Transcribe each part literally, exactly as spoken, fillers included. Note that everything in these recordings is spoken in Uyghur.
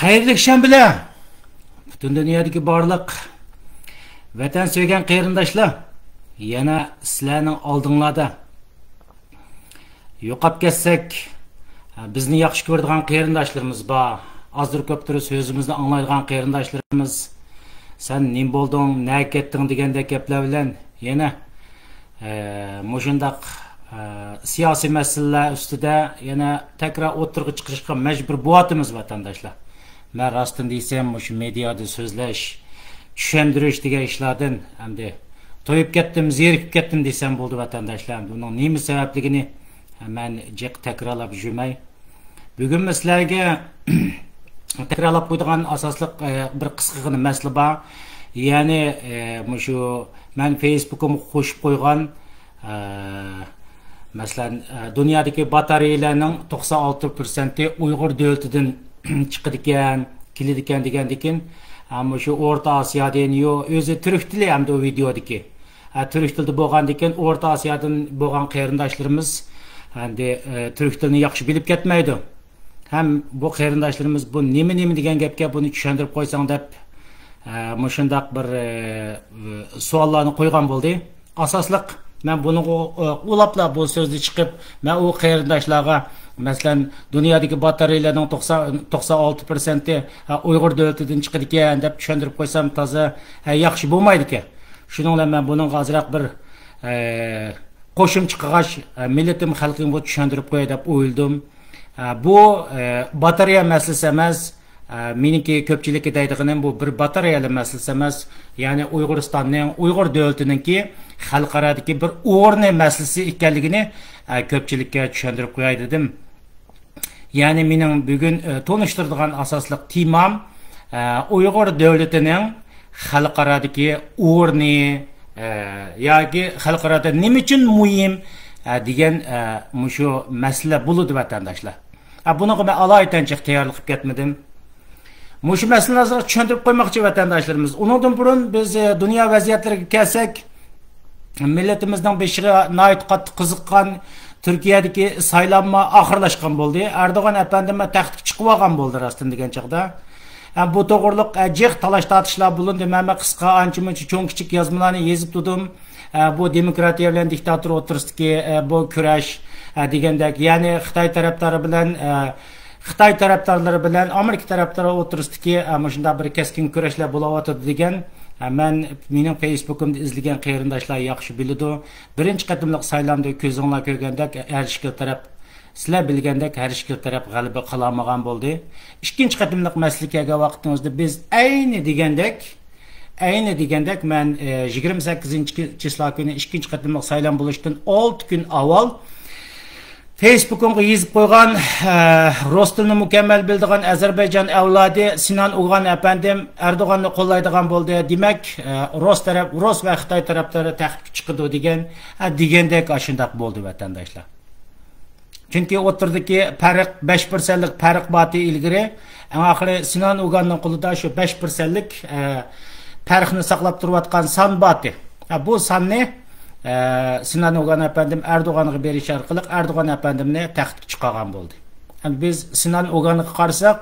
خەيرلىك شەنبىلەر! پۈتۈن دۇنيادىكى بارلىق ۋەتەن سۆيگەن قېرىنداشلار، يەنە سىلەرنىڭ ئالدىڭلاردا. يوقاپ كەتسەك، بىزنى ياخشى كۆرىدىغان قېرىنداشلىرىمىز بار. ئازدۇر كۆپتۇر سۆزىمىزنى ئاڭلايدىغان قېرىنداشلىرىمىز، «سەن نېمە بولدۇڭ، نەگە كەتتىڭ؟» دېگەندەك گەپلەر بىلەن يەنە، ئە، مۇشۇنداق، ئە، سىياسىي مەسىلىلەر ئۈستىدە يەنە تەكرار ئوتتۇرىغا چىقىشقا مەجبۇر بولۇۋاتىمىز، ۋەتەنداشلار. مەن راستىنى دېسەم، مۇشۇ مېدىيادا سۆزلەش، چۈشەندۈرۈش دېگەن ئىشلاردىن ئەمدى تويۇپ كەتتىم، زېرىكىپ كەتتىم دېسەم بولىدۇ، ۋەتەنداشلار. ئەمدى بۇنىڭ نېمە سەۋەبلىكىنى مەن جىق تەكرارلاپ يۈرمەي. بۈگۈن مەن سىلەرگە تەكرارلاپ قويىدىغان ئاساسلىق، ئە، بىر قىسقىغىنە مەسىلە بار. يەنى، ئە، مۇشۇ مەن فېيسبۇكۇمغا قوشۇپ قويغان، ئە، مەسىلەن، ئە، دۇنيادىكى باتارېيىلەرنىڭ توقسان ئالتە پىرسەنتى ئۇيغۇر دۆلىتىدىن چىقىدىكەن، كېلىدىكەن دېگەندىكىن، ئە، مۇشۇ ئورتا ئاسىيادىن، يو، ئۆزى تۈرك تىلى ھەمدە ئۇ ۋىدېئودىكى. ئە، تۈرك تىلىدا بولغاندىكىن، ئورتا ئاسىيادىن بولغان قېرىنداشلىرىمىز، ئەمدى، ئە، تۈرك تىلىنى ياخشى بىلىپ كەتمەيدۇ. ھەم بۇ قېرىنداشلىرىمىز، «بۇ نېمە، نېمە دېگەن گەپكەن، بۇنى چۈشەندۈرۈپ قويساڭ» دەپ، ئە، مۇشۇنداق بىر، ئە، سوئاللارنى قويغان بولدى. ئاساسلىق مەن بۇنىڭغا، ئە، ئۇلاپلا بۇ سۆزدە چىقىپ، مەن ئۇ قېرىنداشلارغا، مەسىلەن، دۇنيادىكى باتارېيىلەرنىڭ توقسان، توقسان ئالتە پىرسەنتى، ئە، ئۇيغۇر دۆلىتىدىن چىقىدىكەن دەپ چۈشەندۈرۈپ قويسام تازا، ئە، ياخشى بولمايدىكەن. شۇنىڭ بىلەن مەن بۇنىڭغا ئازراق بىر، ئە، قوشۇمچە قىلغاچ، ئە، مىللىتىم، خەلقىمغا چۈشەندۈرۈپ قوياي دەپ ئويلىدىم. ئە، بۇ، ئە، باتارېيە مەسىلىسى ئەمەس. ئە، مېنىڭكى كۆپچىلىككە دەيدىغىنىم، بۇ بىر باتارېيەلا مەسىلىسى ئەمەس. يەنى ئۇيغۇرىستاننىڭ، ئۇيغۇر دۆلىتىنىڭكى خەلقئارادىكى بىر ئورنى مەسىلىسى ئىكەنلىكىنى، ئە، كۆپچىلىككە چۈشەندۈرۈپ قوياي دېدىم. يەنى مېنىڭ بۈگۈن، ئە، تونۇشتۇرىدىغان ئاساسلىق تېمام، ئە، ئۇيغۇر دۆلىتىنىڭ خەلقئارادىكى ئورنى، ئە، ياكى خەلقئارادا نېمە ئۈچۈن مۇھىم، ئە، دېگەن، ئە، مۇشۇ مەسىلە بولىدۇ، ۋەتەنداشلار. ئە، بۇنىڭغا مەن ئالايىتەن جىق تەييارلىق قىلىپ كەتمىدىم. مۇشۇ مەسىلىنى ئازراق چۈشەندۈرۈپ قويماقچى، ۋەتەنداشلىرىمىز. ئۇنىڭدىن بۇرۇن بىز، ئە، دۇنيا ۋەزىيەتلىرىگە كەلسەك، مىللىتىمىزنىڭ بېشىغا ناھايىتى قاتتىق قىزىققان تۈركىيەدىكى سايلانما ئاخىرلاشقان بولدى. ئەردوغان ئەپەندىمۇ تەختكە چىقىۋالغان بولدى، راستىنى دېگەن چاغدا. ئە، بۇ توغرىلىق، ئە، جىق تالاش-تارتىشلار بولۇندى. مەن، مەن قىسقا، ئانچە-مۇنچە چوڭ-كىچىك يازمىلارنى يېزىپ تۇردۇم. ئە، بۇ دېموكراتىيە بىلەن دىكتاتور ئوتتۇرىسىدىكى، ئە، بۇ كۈرەش، ئە، دېگەندەك، يەنى خىتاي تەرەپدارى بىلەن، ئە، خىتاي تەرەپدارلىرى بىلەن ئامېرىكا تەرەپدارى ئوتتۇرىسىدىكى، ئە، مۇشۇنداق بىر كەسكىن كۈرەشلەر بولۇۋاتىدۇ دېگەن، ئە، مەن مېنىڭ فېيسبۇكۇمدا ئىزلىگەن قېرىنداشلار ياخشى بىلىدۇ. بىرىنچى قېتىملىق سايلامدا كۆزۈڭلار كۆرگەندەك، ھەر ئىككىلا تەرەپ، سىلەر بىلگەندەك، ھەر ئىككىلا تەرەپ غەلىبە قىلالمىغان بولدى. ئىككىنچى قېتىملىق مەسىلىگە كەلگەن ۋاقتىمىزدا بىز ئەينى دېگەندەك، ئەينى دېگەندەك، مەن، ئە، يىگىرمە سەككىزىنچى چىسلا كۈنى ئىككىنچى قېتىملىق سايلام بولۇشتىن ئالتە كۈن ئاۋۋال فېيسبۇكۇمغا يېزىپ قويغان، ئە، رۇس تىلىنى مۇكەممەل بىلىدىغان ئەزەربەيجان ئەۋلادى سىنان ئوغان ئەپەندىم ئەردوغاننى قوللايدىغان بولدى. دېمەك، ئە، رۇس تەرەپ، رۇس ۋە خىتاي تەرەپدارى تەختكە چىقىدۇ دېگەن، ئە، دېگەندەك ئاشۇنداق بولدى، ۋەتەنداشلار. چۈنكى ئوتتۇرىدىكى پەرق، بەش پىرسەنتلىك پەرق بارتى ئىلگىرى. ئەڭ ئاخىرى سىنان ئوگاننىڭ قولىدا شۇ بەش پىرسەنتلىك، ئە، پەرقنى ساقلاپ تۇرۇۋاتقان سان بارتى. ئە، بۇ ساننى، ئە، سىنان ئوگان ئەپەندىم ئەردوغانغا بېرىش ئارقىلىق، ئەردوغان ئەپەندىمنى تەختكە چىقارغان بولدى. ئەمدى بىز سىنان ئوگانغا قارىساق،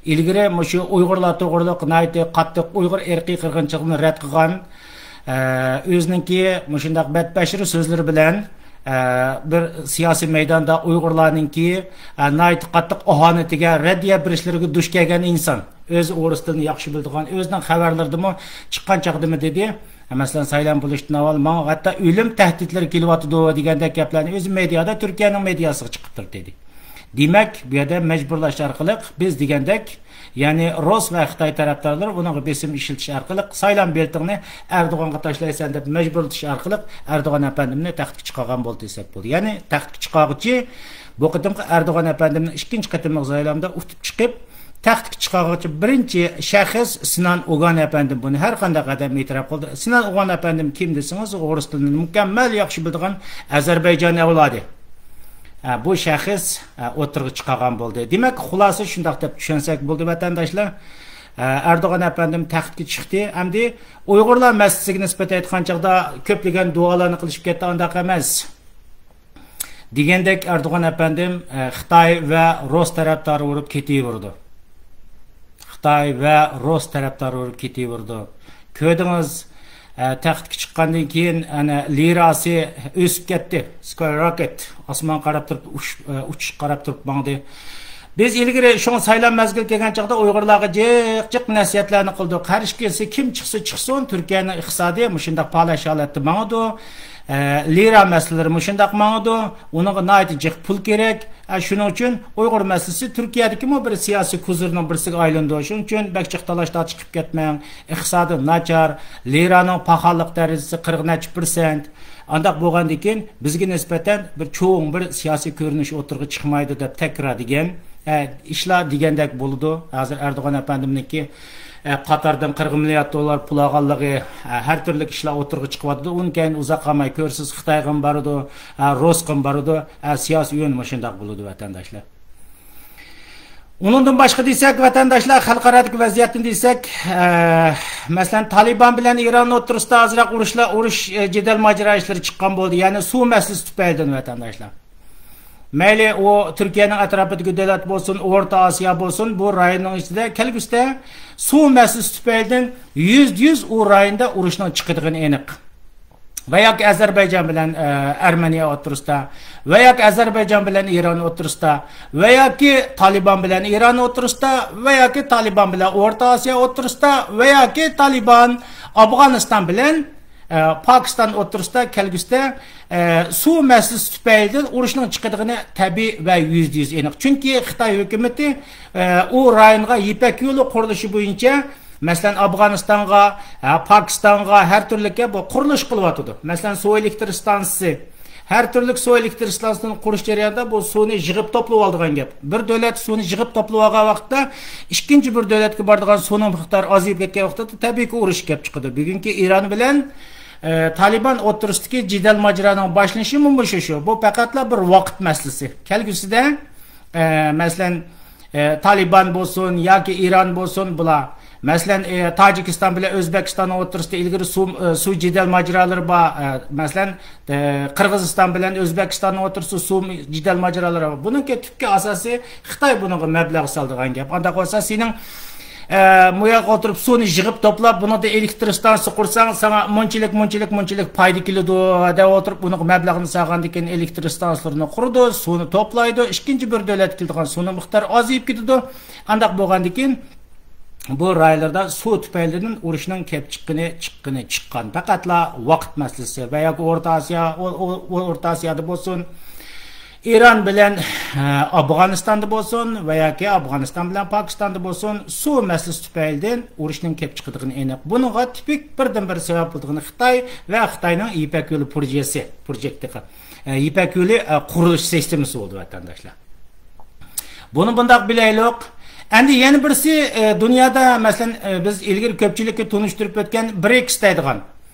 ئىلگىرى مۇشۇ ئۇيغۇرلار توغرىلىق ناھايىتى قاتتىق ئۇيغۇر ئىرقىي قىرغىنچىلىقىنى رەت قىلغان، ئە، ئۆزىنىڭكى مۇشۇنداق بەتبەشىرە سۆزلىرى بىلەن، ئە، بىر سىياسىي مەيداندا ئۇيغۇرلارنىڭكى، ئە، ناھايىتى قاتتىق ئاھانىتىگە، رەددىيە بېرىشلىرىگە دۇچ كەلگەن ئىنسان. ئۆزى ئورۇس تىلىنى ياخشى بىلىدىغان، ئۆزىنىڭ خەۋەرلىرىدىمۇ چىققان چاغدىمۇ دېدى. مەسىلەن، سايلام بولۇشتىن ئاۋۋال ماڭا ھەتتا ئۆلۈم تەھدىتلىرى كېلىۋاتىدۇ دېگەندەك گەپلەرنى ئۆزى مېدىيادا، تۈركىيەنىڭ مېدىياسىغا چىقىپ تۇرۇپ دېدى. دېمەك، بۇ يەردە مەجبۇرلاش ئارقىلىق بىز دېگەندەك، يەنى رۇس ۋە خىتاي تەرەپدارلىرى ئۇنىڭغا بېسىم ئىشلىتىش ئارقىلىق سايلام بېلىتىڭنى ئەردوغانغا تاشلايسەن دەپ مەجبۇرلىتىش ئارقىلىق ئەردوغان ئەپەندىمنى تەختكە چىقارغان بولدى دېسەك بولىدۇ. يەنى تەختكە چىقارغۇچى بۇ قېتىمقى ئەردوغان ئەپەندىمنىڭ ئىككىنچى قېتىملىق سايلامدا ئۇتۇپ چىقىپ، تەختكە چىقارغۇچى بىرىنچى شەخس سىنان ئوگان ئەپەندىم. بۇنى ھەر قانداق ئادەم ئېتىراپ قىلدى. سىنان ئوگان ئەپەندىم كىم دېسىڭىز، ئورۇس تىلىنى مۇكەممەل ياخشى بىلىدىغان ئەزەربەيجان ئەۋلادى. ئە، بۇ شەخس، ئە، ئوتتۇرىغا چىقارغان بولدى. دېمەك، خۇلاسە شۇنداق دەپ چۈشەنسەك بولدى، ۋەتەنداشلار. ئە، ئەردوغان ئەپەندىم تەختكە چىقتى. ئەمدى ئۇيغۇرلار مەسىلىسىگە نىسبەت ئېيتقان چاغدا كۆپلىگەن دۇئالارنى قىلىشىپ كەتتى، ئانداق ئەمەس. دېگەندەك ئەردوغان ئەپەندىم، ئە، خىتاي ۋە رۇس تەرەپدارى بولۇپ كېتىۋېرىدۇ. خىتاي ۋە رۇس تەرەپدار بولۇپ كېتىۋېرىدۇ. كۆردىڭىز، ئە، تەختكە چىققاندىن كېيىن، ئەنە، لىراسى ئۆسۈپ كەتتى. سكايروكېت، ئاسمانغا قاراپ تۇرۇپ، ئۇچۇش، ئە، ئۇچۇشقا قاراپ تۇرۇپ ماڭدى. بىز ئىلگىرى شۇڭا سايلام مەزگىلى كەلگەن چاغدا ئۇيغۇرلارغا جىق، جىق نەسىھەتلەرنى قىلدۇق. ھەر ئىككىلىسى كىم چىقسا چىقسۇن، تۈركىيەنىڭ ئىقتىسادى مۇشۇنداق پالەچ ھالەتتە ماڭىدۇ. ئە، لىرا مەسىلىلىرى مۇشۇنداق ماڭىدۇ. ئۇنىڭغا ناھايىتى جىق پۇل كېرەك. ئە، شۇنىڭ ئۈچۈن ئۇيغۇر مەسىلىسى تۈركىيەدىكىمۇ بىر سىياسىي كوزىرنىڭ بىرسىگە ئايلىنىدۇ. شۇنىڭ ئۈچۈن بەك جىق تالاش تارتىش قىلىپ كەتمەڭ. ئىقتىسادى ناچار، لىرانىڭ پاخاللىق دەرىجىسى قىرىق نەچچە پىرسەنت. ئانداق بولغاندىن كېيىن بىزگە نىسبەتەن بىر چوڭ بىر سىياسىي كۆرۈنۈش ئوتتۇرىغا چىقمايدۇ دەپ تەكرار دېگەن، ئە، ئىشلار دېگەندەك بولىدۇ. ھازىر ئەردوغان ئەپەندىمنىڭكى، ئە، قاتاردىن قىرىق مىليارد دوللار پۇل ئالغانلىقى، ئە، ھەر تۈرلۈك ئىشلار ئوتتۇرىغا چىقىۋاتىدۇ. ئۇنىڭ كەينىدىن ئۇزاق قالماي كۆرىسىز، خىتايغىمۇ بارىدۇ، ئە، رۇسقىمۇ بارىدۇ. ئە، سىياسىي ئويۇن مۇشۇنداق بولىدۇ، ۋەتەنداشلار. ئۇنىڭدىن باشقا دېسەك، ۋەتەنداشلار، خەلقئارادىكى ۋەزىيەتنى دېسەك، ئە، مەسىلەن، تالىبان بىلەن ئىران ئوتتۇرىسىدا ئازراق ئۇرۇشلار، ئۇرۇش، ئە، جېدەل ماجىرا ئىشلىرى چىققان بولدى. يەنى سۇ مەسىلىسى تۈپەيلىدىن، ۋەتەنداشلار. مەيلى ئۇ تۈركىيەنىڭ ئەتراپىدىكى دۆلەت بولسۇن، ئورتا ئاسىيا بولسۇن، بۇ رايوننىڭ ئىچىدە كەلگۈسىدە سۇ مەسىلىسى تۈپەيلىدىن يۈزدە يۈز ئۇ رايوندا ئۇرۇشنىڭ چىقىدىغىنى ئېنىق. ۋە ياكى ئەزەربەيجان بىلەن، ئە، ئەرمېنىيە ئوتتۇرىسىدا، ۋە ياكى ئەزەربەيجان بىلەن ئىران ئوتتۇرىسىدا، ۋە ياكى تالىبان بىلەن ئىران ئوتتۇرىسىدا، ۋە ياكى تالىبان بىلەن ئورتا ئاسىيا ئوتتۇرىسىدا، ۋە ياكى تالىبان ئافغانىستان بىلەن، ئە، پاكىستان ئوتتۇرىسىدا كەلگۈسىدە، ئە، سۇ مەسىلىسى تۈپەيلىدىن ئۇرۇشنىڭ چىقىدىغىنى تەبىئىي ۋە يۈزدە يۈز ئېنىق. چۈنكى خىتاي ھۆكۈمىتى، ئە، ئۇ رايونغا يىپەك يولى قۇرۇلۇشى بويىچە مەسىلەن، ئافغانىستانغا، ھە، پاكىستانغا، ھەر تۈرلۈككە بۇ قۇرۇلۇش قىلىۋاتىدۇ. مەسىلەن، سۇ ئېلېكتر ئىستانسىسى، ھەر تۈرلۈك سۇ ئېلېكتر ئىستانسىسىنى قۇرۇش جەريانىدا بۇ سۇنى يىغىپ توپلىۋالىدىغان گەپ. بىر دۆلەت سۇنى يىغىپ توپلىۋالغان ۋاقىتتا، ئىككىنچى بىر دۆلەتكە بارىدىغان سۇنىڭ مىقدارى ئازىيىپ كەتكەن ۋاقىتتا تەبىئىيكى ئۇرۇش كېلىپ چىقىدۇ. بۈگۈنكى ئىران بىلەن، ئە، تالىبان ئوتتۇرىسىدىكى جېدەل ماجىرانىڭ باشلىنىشىمۇ مۇشۇ شۇ. بۇ پەقەتلا بىر ۋاقىت مەسىلىسى. كەلگۈسىدە، ئە، مەسىلەن، ئە، تالىبان بولسۇن ياكى ئىران بولسۇن، بۇلار، مەسىلەن، ئە، تاجىكىستان بىلەن ئۆزبېكىستاننىڭ ئوتتۇرىسىدا ئىلگىرى سۇ، ئە، سۇ جېدەل ماجىرالىرى بار. ئە، مەسىلەن، ئە، قىرغىزىستان بىلەن ئۆزبېكىستاننىڭ ئوتتۇرىسىدا سۇ جېدەل ماجىرالىرى بار. بۇنىڭكى تۈپكى ئاساسى خىتاي بۇنىڭغا مەبلەغ سالىدىغان گەپ. ئانداق بولسا سېنىڭ، ئە، مۇ ياققا ئولتۇرۇپ سۇنى يىغىپ توپلاپ، بۇنىڭدا ئېلېكتر ئىستانسا قۇرساڭ، ساڭا مۇنچىلىك، مۇنچىلىك، مۇنچىلىك پايدا كېلىدۇ، دەپ ئولتۇرۇپ، بۇنىڭغا مەبلەغنى سالغاندىن كېيىن ئېلېكتر ئىستانسىلىرىنى قۇرىدۇ، سۇنى توپلايدۇ، ئىككىنچى بىر دۆلەتكە كېلىدىغان سۇنىڭ مىقدارى ئازىيىپ كېتىدۇ. ئانداق بولغاندىن كېيىن بۇ رايونلاردا سۇ تۈپەيلىدىن ئۇرۇشنىڭ كېلىپ چىققىنى، چىققىنى، چىققان. پەقەتلا ۋاقىت مەسىلىسى. ۋە ياكى ئورتا ئاسىيا، ئو-، ئو-، ئو-، ئورتا ئاسىيادا بولسۇن، ئىران بىلەن، ئە، ئافغانىستاندا بولسۇن ۋە ياكى ئافغانىستان بىلەن پاكىستاندا بولسۇن، سۇ مەسىلىسى تۈپەيلىدىن ئۇرۇشنىڭ كېلىپ چىقىدىغىنى ئېنىق. بۇنىڭغا تىپىك بىردىنبىر سەۋەب بولىدىغىنى خىتاي ۋە خىتاينىڭ يىپەك يولى پروژېسى، پروجېكتى، ئە، يىپەك يولى، ئە، قۇرۇلۇش سىستېمىسى بولىدۇ، ۋەتەنداشلار. بۇنى بۇنداق بىلەيلۇق. ئەمدى يەنە بىرسى، ئە، دۇنيادا، مەسىلەن، ئە، بىز ئىلگىرى كۆپچىلىككە تونۇشتۇرۇپ ئۆتكەن برىكس دەيدىغان،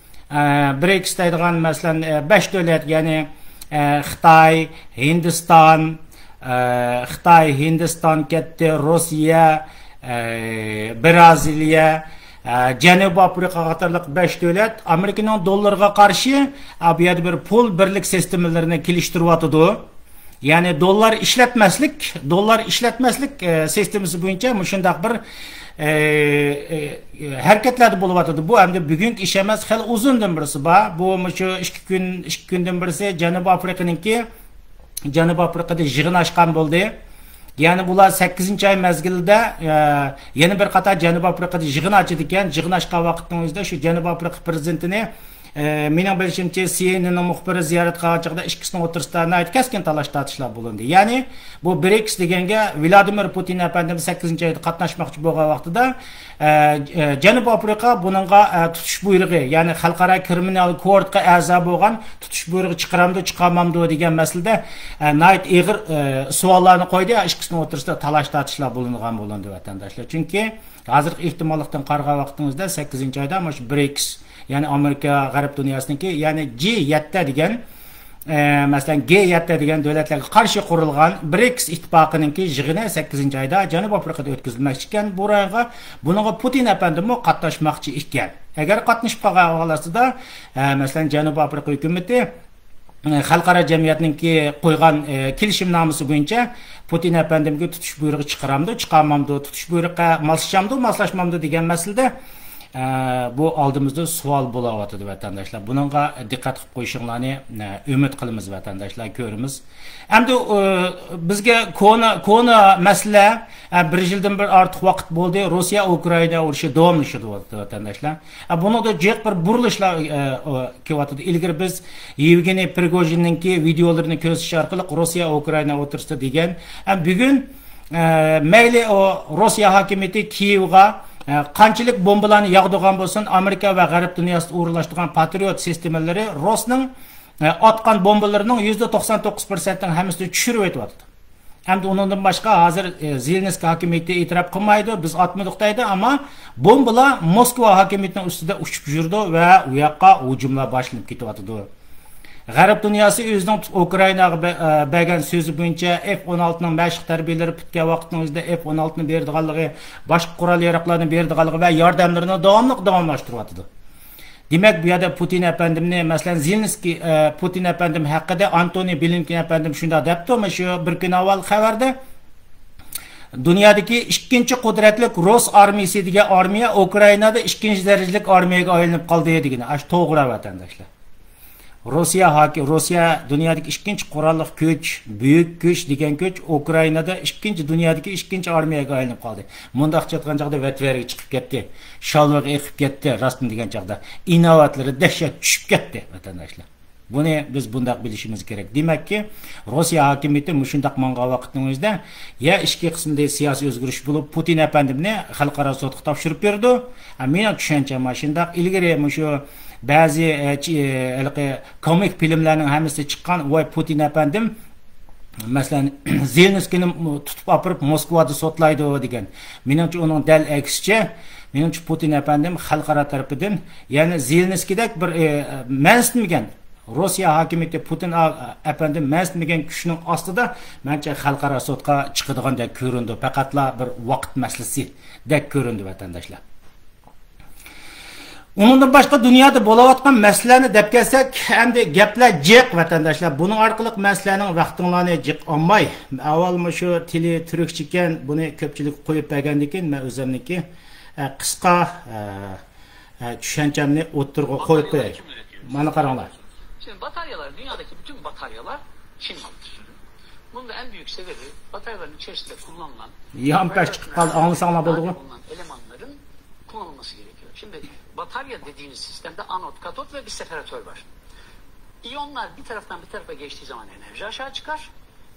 ئە، برىكس دەيدىغان، مەسىلەن، ئە، بەش دۆلەت، يەنى، ئە، خىتاي، ھىندىستان، ئە، خىتاي، ھىندىستان كەتتى، روسىيە، ئە، بىرازىلىيە، ئە، جەنۇبىي ئافرىقا قاتارلىق بەش دۆلەت ئامېرىكىنىڭ دوللىرىغا قارشى، ئە، بۇ يەردە بىر پۇل بىرلىك سىستېمىلىرىنى كېلىشتۈرۈۋاتىدۇ. يەنى دوللار ئىشلەتمەسلىك، دوللار ئىشلەتمەسلىك، ئە، سىستېمىسى بويىچە مۇشۇنداق بىر، ئە، ئە، ھەرىكەتلەردە بولۇۋاتىدۇ. بۇ ئەمدى بۈگۈنكى ئىش ئەمەس، خېلى ئۇزۇندىن بىرسى بار. بۇ مۇشۇ ئىككى كۈن، ئىككى كۈندىن بىرسى جەنۇبىي ئافرىقىنىڭكى، جەنۇبىي ئافرىقىدا يىغىن ئاچقان بولدى. يەنى بۇلار سەككىزىنچى ئاي مەزگىلىدە، ئە، يەنە بىر قاتار جەنۇبىي ئافرىقىدا يىغىن ئاچىدىكەن. يىغىن ئاچقان ۋاقىتنىڭ ئۆزىدە شۇ جەنۇبىي ئافرىقا پرېزىدېنتىنى، ئە، مېنىڭ بىلىشىمچە، سىئېنئېننىڭ مۇخبىرى زىيارەت قىلغان چاغدا ئىككىسىنىڭ ئوتتۇرىسىدا ناھايىتى كەسكىن تالاش تارتىشلار بولۇندى. يەنى بۇ برىكس دېگەنگە ۋلادىمىر پۇتىن ئەپەندىمىز سەككىزىنچى ئايدا قاتناشماقچى بولغان ۋاقتىدا، ئە، ئە، جەنۇبىي ئافرىقا بۇنىڭغا، ئە، تۇتۇش بۇيرۇقى، يەنى خەلقئارا كرىمىنال كورتقا ئەزا بولغان تۇتۇش بۇيرۇقى چىقىرامدۇ، چىقارمامدۇ دېگەن مەسىلىدە، ئە، ناھايىتى ئېغىر، ئە، سوئاللارنى قويدى. ئىككىسىنىڭ ئوتتۇرىسىدا تالاش تارتىشلار بولۇنغان بولۇندى، ۋەتەنداشلار. چۈنكى ھازىرقى ئېھتىماللىقتىن قارىغان ۋاقتىڭىزدا سەككىزىنچى ئايدا مانا شۇ برىكس، يەنى ئامېرىكا، غەرب دۇنياسىنىڭكى، يەنى جى يەتتە دېگەن، ئە، مەسىلەن، گې يەتتە دېگەن دۆلەتلەرگە قارشى قۇرۇلغان برىكس ئىتتىپاقىنىڭكى يىغىنى سەككىزىنچى ئايدا جەنۇبىي ئافرىقىدا ئۆتكۈزۈلمەكچى ئىكەن. بۇ رايونغا، بۇنىڭغا پۇتىن ئەپەندىمۇ قاتناشماقچى ئىكەن. ئەگەر قاتنىشىپ قالغان ئەھۋال ئاستىدا، ئە، مەسىلەن، جەنۇبىي ئافرىقا ھۆكۈمىتى خەلقئارا جەمئىيەتنىڭكى قويغان، ئە، كېلىشىمنامىسى بويىچە پۇتىن ئەپەندىمگە تۇتۇش بۇيرۇقى چىقىرامدۇ، چىقارمامدۇ، تۇتۇش بۇيرۇقىغا ماسلىشامدۇ، ماسلاشمامدۇ دېگەن مەسىلىدە، ئە، بۇ ئالدىمىزدا سوئال بولاۋاتىدۇ، ۋەتەنداشلار. بۇنىڭغا دىققەت قىلىپ قويۇشۇڭلارنى، ئە، ئۈمىد قىلىمىز، ۋەتەنداشلار، كۆرىمىز. ئەمدى، ئە، بىزگە كونا، كونا مەسىلە، ئە، بىر يىلدىن بىر ئارتۇق ۋاقىت بولدى، روسىيە ئۇكرائىنا ئۇرۇشى داۋاملىشىدۇ، ۋەتەنداشلار. ئە، بۇنىڭدا جىق بىر بۇرۇلۇشلار، ئە، ئۇ، كېلىۋاتىدۇ. ئىلگىرى بىز يېۋگېنىي پرىگوژىننىڭكى ۋىدېئولىرىنى كۆرسىتىش ئارقىلىق روسىيە ئۇكرائىنا ئوتتۇرىسىدا دېگەن. ئە، بۈگۈن، ئە، مەيلى ئۇ روسىيە ھاكىمىيىتى كىيېۋغا، ئە، قانچىلىك بومبىلارنى ياغدۇرغان بولسۇن، ئامېرىكا ۋە غەرب دۇنياسىدا ئورۇنلاشتۇرغان پاترىيوت سىستېمىلىرى روسنىڭ، ئە، ئاتقان بومبىلىرىنىڭ يۈزدە توقسان توققۇز پىرسەنتنىڭ ھەممىسىنى چۈشۈرۈۋېتىۋاتىدۇ. ئەمدى ئۇنىڭدىن باشقا ھازىر، ئە، زېلېنسكىي ھاكىمىيىتى ئېتىراپ قىلمايدۇ، بىز ئاتمىدۇق دەيدۇ، ئەمما بومبىلار موسكۋا ھاكىمىيىتىنىڭ ئۈستىدە ئۇچۇپ يۈرىدۇ ۋە ئۇ ياققا ھۇجۇملار باشلىنىپ كېتىۋاتىدۇ. غەرب دۇنياسى ئۆزىنىڭ ئۇكرائىناغا بە-، ئە، بەرگەن سۆزى بويىچە ئېف ئون ئالتىنىڭ مەشىق تەربىيەلىرى پۈتكەن ۋاقىتنىڭ ئۆزىدە ئېف ئون ئالتىنى بېرىدىغانلىقى، باشقا قورال ياراغلارنى بېرىدىغانلىقى ۋە ياردەملىرىنى داۋاملىق داۋاملاشتۇرۇۋاتىدۇ. دېمەك، بۇ يەردە پۇتىن ئەپەندىمنى، مەسىلەن، زېلېنسكىي، ئە، پۇتىن ئەپەندىم ھەققىدە ئانتونى بلىنكېن ئەپەندىم شۇنداق دەپتۇ، مانا شۇ بىر كۈن ئاۋۋال خەۋەردە. دۇنيادىكى ئىككىنچى قۇدرەتلىك رۇس ئارمىيىسى دېگەن ئارمىيە ئۇكرائىنادا ئىككىنچى دەرىجىلىك ئارمىيەگە ئايلىنىپ قالدى دېگىنى. ئاشۇ توغرا، ۋەتەنداشلار. روسىيە ھاكى-، روسىيە دۇنيادىكى ئىككىنچى قوراللىق كۈچ، بۈيۈك كۈچ دېگەن كۈچ ئۇكرائىنادا ئىككىنچى، دۇنيادىكى ئىككىنچى ئارمىيەگە ئايلىنىپ قالدى. مۇنداقچە ئېيتقان چاغدا ۋەتۋەرگە چىقىپ كەتتى. شالۋىغى ئېقىپ كەتتى، راستىنى دېگەن چاغدا. ئىناۋەتلىرى دەھشەت چۈشۈپ كەتتى، ۋەتەنداشلار. بۇنى بىز بۇنداق بىلىشىمىز كېرەك. دېمەككى، روسىيە ھاكىمىيىتى مۇشۇنداق ماڭغان ۋاقىتنىڭ ئۆزىدە، يا ئىچكى قىسمىدا سىياسىي ئۆزگىرىش بولۇپ، پۇتىن ئەپەندىمنى خەلقئارا سوتقا تاپشۇرۇپ بېرىدۇ. ھە، مېنىڭ چۈشەنچەم مۇشۇنداق. ئىلگىرى مۇشۇ بەزى، ئە، چ-، ئە، ھېلىقى كومىك فىلىملەرنىڭ ھەممىسى چىققان، ۋاي، پۇتىن ئەپەندىم، مەسىلەن، زېلېنسكىينى تۇتۇپ ئاپىرىپ موسكۋادا سوتلايدۇ دېگەن. مېنىڭچە ئۇنىڭ دەل ئەكسىچە، مېنىڭچە پۇتىن ئەپەندىم خەلقئارا تەرىپىدىن، يەنى زېلېنسكىيدەك بىر، ئە، مەنسىتمىگەن، روسىيە ھاكىمىيىتى پۇتىن ئا-، ئەپەندىم مەنسىتمىگەن كۈچنىڭ ئاستىدا، مەنچە خەلقئارا سوتقا چىقىدىغاندەك كۆرۈندى. پەقەتلا بىر ۋاقىت مەسىلىسىدەك كۆرۈندى، ۋەتەنداشلار. ئۇنىڭدىن باشقا دۇنيادا بولۇۋاتقان مەسىلىلەرنى دەپ كەلسەك، ئەمدى گەپلەر جىق، ۋەتەنداشلار. بۇنىڭ ئارقىلىق مەن سىلەرنىڭ ۋاقتىڭلارنى جىق ئالماي، ئاۋۋال مۇشۇ تىلى تۈركچىكەن، بۇنى كۆپچىلىككە قويۇپ بەرگەندىن كېيىن، مەن ئۆزۈمنىڭكى، ئە، قىسقا، ئە، ئە، چۈشەنچەمنى ئوتتۇرىغا قويۇپ قوياي. مانا قاراڭلار. Şimdi bataryalar, dünyadaki bütün bataryalar Çin malıdır. Bunun da en büyük sebebi bataryaların içerisinde kullanılan يانپەش چىقىپ قالدى، ئاڭلىساڭلار بولدىغۇ. Bulunan elemanların kullanılması gerekiyor. Şimdi batarya dediğiniz sistemde anot, katot ve bir separatör var. İyonlar bir taraftan bir tarafa geçtiği zaman enerji aşağı çıkar.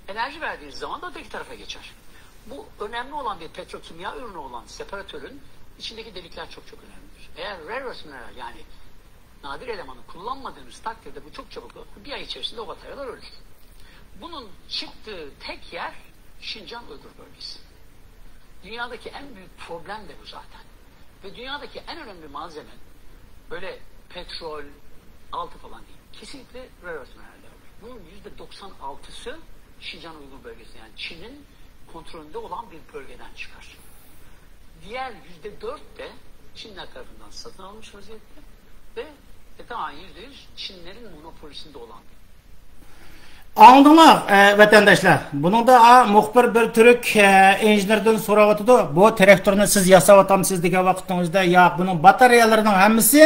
Enerji verdiğiniz zaman da öteki tarafa geçer. Bu önemli olan bir petrokimya ürünü olan separatörün içindeki delikler çok çok önemlidir. Eğer rare earth mineral, yani nadir elemanı kullanmadığınız takdirde bu çok çabuk, bir ay içerisinde o bataryalar ölür. Bunun çıktığı tek yer Şincan Uygur bölgesi. Dünyadaki en büyük problem de bu zaten. Ve dünyadaki en önemli malzeme böyle petrol, altın falan değil. Kesinlikle rare earth mineraller. Bunun yüzde doksan altısı Şincan Uygur bölgesinde, yani Çin'in kontrolünde olan bir bölgeden çıkar. Diğer yüzde dört de Çinler tarafından satın alınmış vaziyette ve, e, tamamen yüzde yüz Çinlerin monopolisinde olan bir. ئاڭلىدىڭلار، ئە، ۋەتەنداشلار. بۇنىڭدا، ئا، مۇخبىر بىر تۈرك، ئە، ئىنژېنېردىن سوراۋاتىدۇ، بۇ تىراكتورنى سىز ياساۋاتامسىز دېگەن ۋاقىتنىڭ ئۆزىدە، ياق، بۇنىڭ باتارېيەلىرىنىڭ ھەممىسى،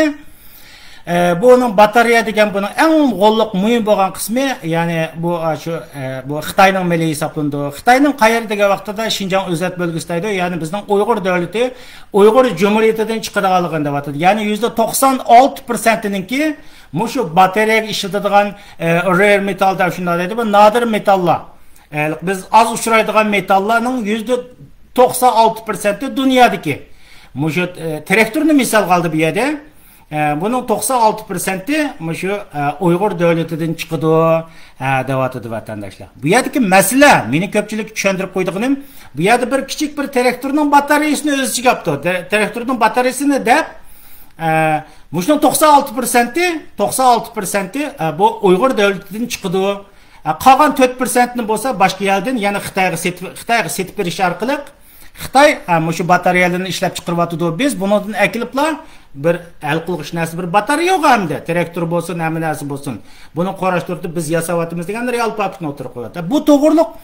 ئە، بۇنىڭ باتارېيە دېگەن بۇنىڭ ئەڭ غوللۇق مۇھىم بولغان قىسمى، يەنى بۇ، ئا، شۇ، ئە، بۇ خىتاينىڭ مېلى ھېسابلىنىدۇ. خىتاينىڭ قەيەردە دېگەن ۋاقتىدا شىنجاڭ ئۆزەك بۆلگىسى دەيدۇ، يەنى بىزنىڭ ئۇيغۇر دۆلىتى، ئۇيغۇر جۇمھۇرىيىتىدىن چىقىدىغانلىقىنى دەۋاتىدۇ. يەنى يۈزدە توقسان ئالتە پىرسەنتىنىڭكى مۇشۇ باتارېيەگە ئىشلىتىدىغان، ئە، رېر مېتال دەپ شۇنداق دەيدۇ، بۇ نادىر مېتاللار. ئە، بىز ئاز ئۇچرايدىغان مېتاللارنىڭ يۈزدە توقسان ئالتە پىرسەنتى دۇنيادىكى. مۇشۇ، ئە، تىراكتورنى مىسالغا ئالدى بۇ يەردە. ئە، بۇنىڭ توقسان ئالتە پىرسەنتى مۇشۇ، ئە، ئۇيغۇر دۆلىتىدىن چىقىدۇ، ئە، دەۋاتىدۇ ۋەتەنداشلار. بۇ يەردىكى مەسىلە، مېنى كۆپچىلىككە چۈشەندۈرۈپ قويىدىغىنىم، بۇ يەردە بىر كىچىك بىر تىراكتورنىڭ باتارېيىسىنى ئۆز ئىچىگە ئاپتۇ. تىراكتورنىڭ باتارېيىسىنى دەپ، ئە، مۇشۇنىڭ توقسان ئالتە پىرسەنتى، توقسان ئالتە پىرسەنتى، ئە، بۇ ئۇيغۇر دۆلىتىدىن چىقىدۇ. ئە، قالغان تۆت پىرسەنتنى بولسا باشقا يەردىن يەنە خىتايغا سېتىپ، خىتايغا سېتىپ بېرىش ئارقىلىق، خىتاي، ھە، مۇشۇ باتارېيەلىرىنى ئىشلەپ چىقىرىۋاتىدۇ. بىز بۇنىڭدىن ئەكېلىپلا بىر ھەل قىلغۇچ نەرسە، بىر باتارېيە يوق ئەمدى. تىراكتور بولسۇن، ھەممە نەرسە بولسۇن. بۇنى قۇراشتۇرۇپ بىز ياساۋاتىمىز دېگەن رېئال پاكىتنى ئوتتۇرىغا قويۇۋاتىدۇ. بۇ توغرۇلۇق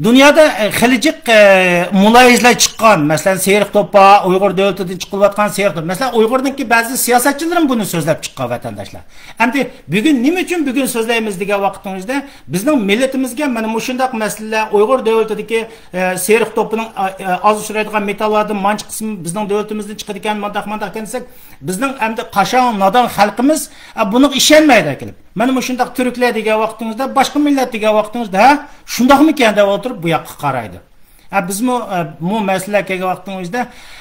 دۇنيادا، ئە، خېلى جىق، ئە، مۇلاھىزىلەر چىققان. مەسىلەن، سېرىق توپا، ئۇيغۇر دۆلىتىدىن چىقىۋاتقان سېرىق توپا. مەسىلەن، ئۇيغۇرنىڭكى بەزى سىياسەتچىلىرىمۇ بۇنى سۆزلەپ چىققان، ۋەتەنداشلار. ئەمدى بۈگۈن نېمە ئۈچۈن بۈگۈن سۆزلەيمىز دېگەن ۋاقتىڭىزدا، بىزنىڭ مىللىتىمىزگە مانا مۇشۇنداق مەسىلىلەر، ئۇيغۇر دۆلىتىدىكى، ئە، سېرىق توپىنىڭ، ئە، ئە، ئاز ئۇچرايدىغان مېتاللاردىن مانچە قىسمى بىزنىڭ دۆلىتىمىزدىن چىقىدىكەن، مانداق، مانداق ئىكەن دېسەك، بىزنىڭ ئەمدى قاشاڭ، نادان خەلقىمىز، ئە، بۇنىڭغا ئىشەنمەيدۇ ئەكېلىپ. مانا مۇشۇنداق تۈركلەر دېگەن ۋاقتىڭىزدا، باشقا مىللەت دېگەن ۋاقتىڭىزدا، ھە، شۇنداقمىكەن دەپ ئولتۇرۇپ بۇ ياققا قارايدۇ. ھە، بىزمۇ، ئە، بۇ مەسىلىلەر كەلگەن ۋاقتىڭىزدا،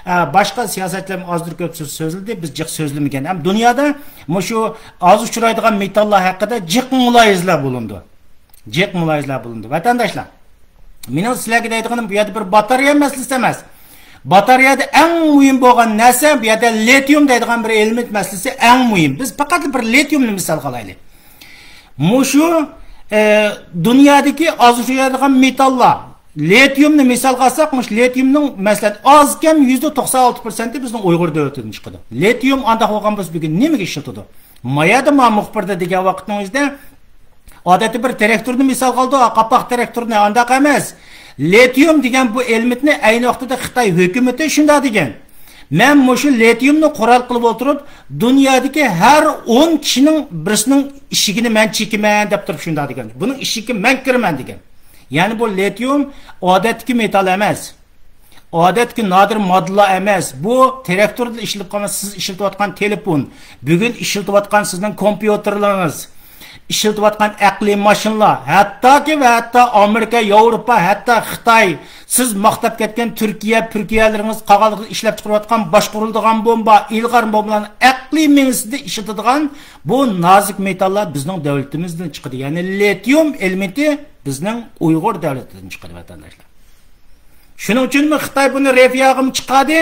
ئە، باشقا سىياسەتچىلەرمۇ ئازدۇر كۆپتۇر سۆزلىدى، بىز جىق سۆزلىمىگەن. ھەم دۇنيادا مۇشۇ ئاز ئۇچرايدىغان مېتاللار ھەققىدە جىق مۇلاھىزىلەر بولۇندى. جىق مۇلاھىزىلەر بولۇندى. ۋەتەنداشلار، مېنىڭ سىلەرگە دەيدىغىنىم، بۇ يەردە بىر باتارېيە مەسىلىسى ئەمەس. باتارېيەدە ئەڭ مۇھىم بولغان نەرسە، بۇ يەردە لىتىيۇم دەيدىغان بىر ئېلېمېنت مەسىلىسى ئەڭ مۇھىم. بىز پەقەت بىر لىتىيۇمنى مىسالغا ئالايلى. مۇشۇ، ئە، دۇنيادىكى ئاز ئۇچرايدىغان مېتاللار، لىتىيۇمنى مىسالغا ئالساق، مۇشۇ لىتىيۇمنىڭ، مەسىلەن، ئاز كەم يۈزدە توقسان ئالتە پىرسەنتى بىزنىڭ ئۇيغۇر دۆلىتىدىن چىقىدۇ. لىتىيۇم ئانداق بولغان بولسا، بۈگۈن نېمىگە ئىشلىتىدۇ؟ ما يەردە، ما مۇخبىردا دېگەن ۋاقتىڭىزدا، ئادەتتە بىر تىراكتورنى مىسالغا ئالىدۇ، قاپاق تىراكتورنى، ئانداق ئەمەس. لىتىيۇم دېگەن بۇ ئېلېمېنتنى ئەينى ۋاقتىدا خىتاي ھۆكۈمىتى شۇنداق دېگەن. مەن مۇشۇ لىتىيۇمنى قورال قىلىپ ئولتۇرۇپ، دۇنيادىكى ھەر ئون كىشىنىڭ بىرسىنىڭ ئىشىكىنى مەن چېكىمەن دەپ تۇرۇپ شۇنداق دېگەن. بۇنىڭ ئىشىكىگە مەن كىرىمەن دېگەن. يەنى بۇ لىتىيۇم ئادەتتىكى مېتال ئەمەس. ئادەتتىكى نادىر ماددىلار ئەمەس. بۇ تىراكتوردا ئىشلىتىپ قالغان، سىز ئىشلىتىۋاتقان تېلېفون، بۈگۈن ئىشلىتىۋاتقان سىزنىڭ كومپيۇتېرلىرىڭىز، ئىشلىتىۋاتقان ئەقلىي ماشىنىلار، ھەتتاكى ۋە ھەتتا ئامېرىكا، ياۋروپا، ھەتتا خىتاي، سىز ماختاپ كەتكەن تۈركىيە، پۈركىيەلىرىڭىز، قالغانلىرىڭىز ئىشلەپ چىقىرىۋاتقان باشقۇرۇلىدىغان بومبا، ئىلغار بومبىلارنى ئەقلىي مېڭىسىدە ئىشلىتىدىغان بۇ نازۇك مېتاللار بىزنىڭ دۆلىتىمىزدىن چىقىدۇ. يەنى لىتىيۇم ئېلېمېنتى بىزنىڭ ئۇيغۇر دۆلىتىدىن چىقىدۇ، ۋەتەنداشلار. شۇنىڭ ئۈچۈنمۇ خىتاي بۇنى رەفىياغىمۇ چىقاردى.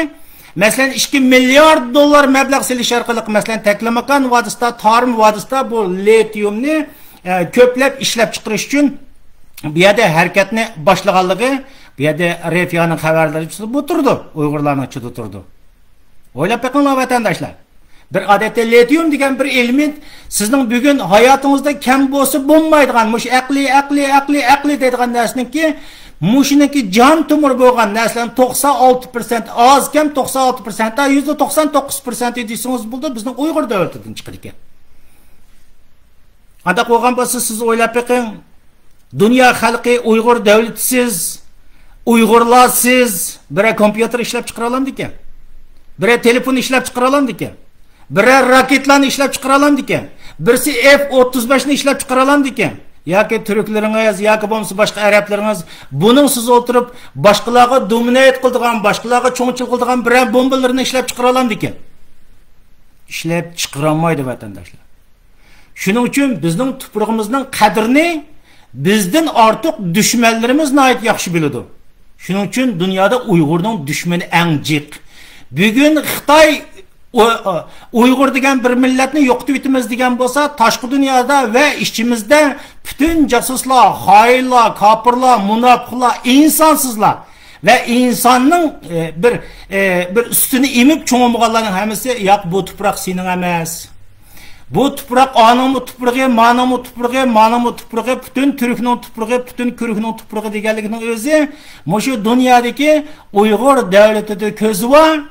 مەسىلەن، ئىككى مىليارد دوللار مەبلەغ سېلىش ئارقىلىق، مەسىلەن، تەكلىماكان ۋادىسىدا، تارىم ۋادىسىدا بۇ لىتىيۇمنى، ئە، كۆپلەپ ئىشلەپ چىقىرىش ئۈچۈن بۇ يەردە ھەرىكەتنى باشلىغانلىقى، بۇ يەردە رەفىيانىڭ خەۋەرلىرى ئىچىدە بۇ تۇرىدۇ، ئۇيغۇرلارنىڭ ئىچىدە تۇرىدۇ. ئويلاپ بېقىڭلار، ۋەتەنداشلار. بىر ئادەتتە لىتىيۇم دېگەن بىر ئېلېمېنت سىزنىڭ بۈگۈن ھاياتىڭىزدا كەم بولسا بولمايدىغان، مۇشۇ ئەقلىي، ئەقلىي، ئەقلىي، ئەقلىي دەيدىغان نەرسىنىڭكى، مۇشۇنىڭكى جان تومۇر بولغان نەرسىلەرنىڭ توقسان ئالتە پىرسەنت، ئاز كەم توقسان ئالتە پىرسەنت، ھەتتا يۈزدە توقسان توققۇز پىرسەنت دېسىڭىز بولىدۇ، بىزنىڭ ئۇيغۇر دۆلىتىدىن چىقىدىكەن. ئانداق بولغان بولسا، سىز ئويلاپ بېقىڭ. دۇنيا خەلقى ئۇيغۇر دۆلىتىسىز، ئۇيغۇرلارسىز بىرەر كومپيۇتېر ئىشلەپ چىقىرالامدىكەن؟ بىرەر تېلېفون ئىشلەپ چىقىرالامدىكەن؟ بىرەر راكېتلارنى ئىشلەپ چىقىرالامدىكەن؟ بىرسى ئېف ئوتتۇز بەشنى ئىشلەپ چىقىرالامدىكەن؟ ياكى تۈركلىرىڭىز، ياكى بولمىسا باشقا ئەرەبلىرىڭىز بۇنىڭسىز ئولتۇرۇپ، باشقىلارغا دومىنەيت قىلىدىغان، باشقىلارغا چوڭچىل قىلىدىغان بىرەر بومبىلىرىنى ئىشلەپ چىقىرالامدىكەن؟ ئىشلەپ چىقىرالمايدۇ، ۋەتەنداشلار. شۇنىڭ ئۈچۈن بىزنىڭ تۇپرىقىمىزنىڭ قەدرىنى بىزدىن ئارتۇق دۈشمەنلىرىمىز ناھايىتى ياخشى بىلىدۇ. شۇنىڭ ئۈچۈن دۇنيادا ئۇيغۇرنىڭ دۈشمىنى ئەڭ جىق. بۈگۈن خىتاي ئۇ-، ئۇيغۇر دېگەن بىر مىللەتنى يوقىتىۋېتىمىز دېگەن بولسا، تاشقى دۇنيادا ۋە ئىچىمىزدە پۈتۈن جاسۇسلار، خائىنلار، كاپىرلار، مۇناپىقلار، ئىنسانسىزلار ۋە ئىنساننىڭ، ئە، بىر، ئە، بىر سۈتىنى ئېمىپ چوڭ بولغانلارنىڭ ھەممىسى، «ياق، بۇ تۇپراق سېنىڭ ئەمەس. بۇ تۇپراق ئانىڭمۇ تۇپرىقى، مانىڭمۇ تۇپرىقى، مانىڭمۇ تۇپرىقى، پۈتۈن تۈركنىڭ تۇپرىقى، پۈتۈن كۈركنىڭ تۇپرىقى» دېگەنلىكنىڭ ئۆزى مۇشۇ دۇنيادىكى ئۇيغۇر دۆلىتىدە كۆزى بار،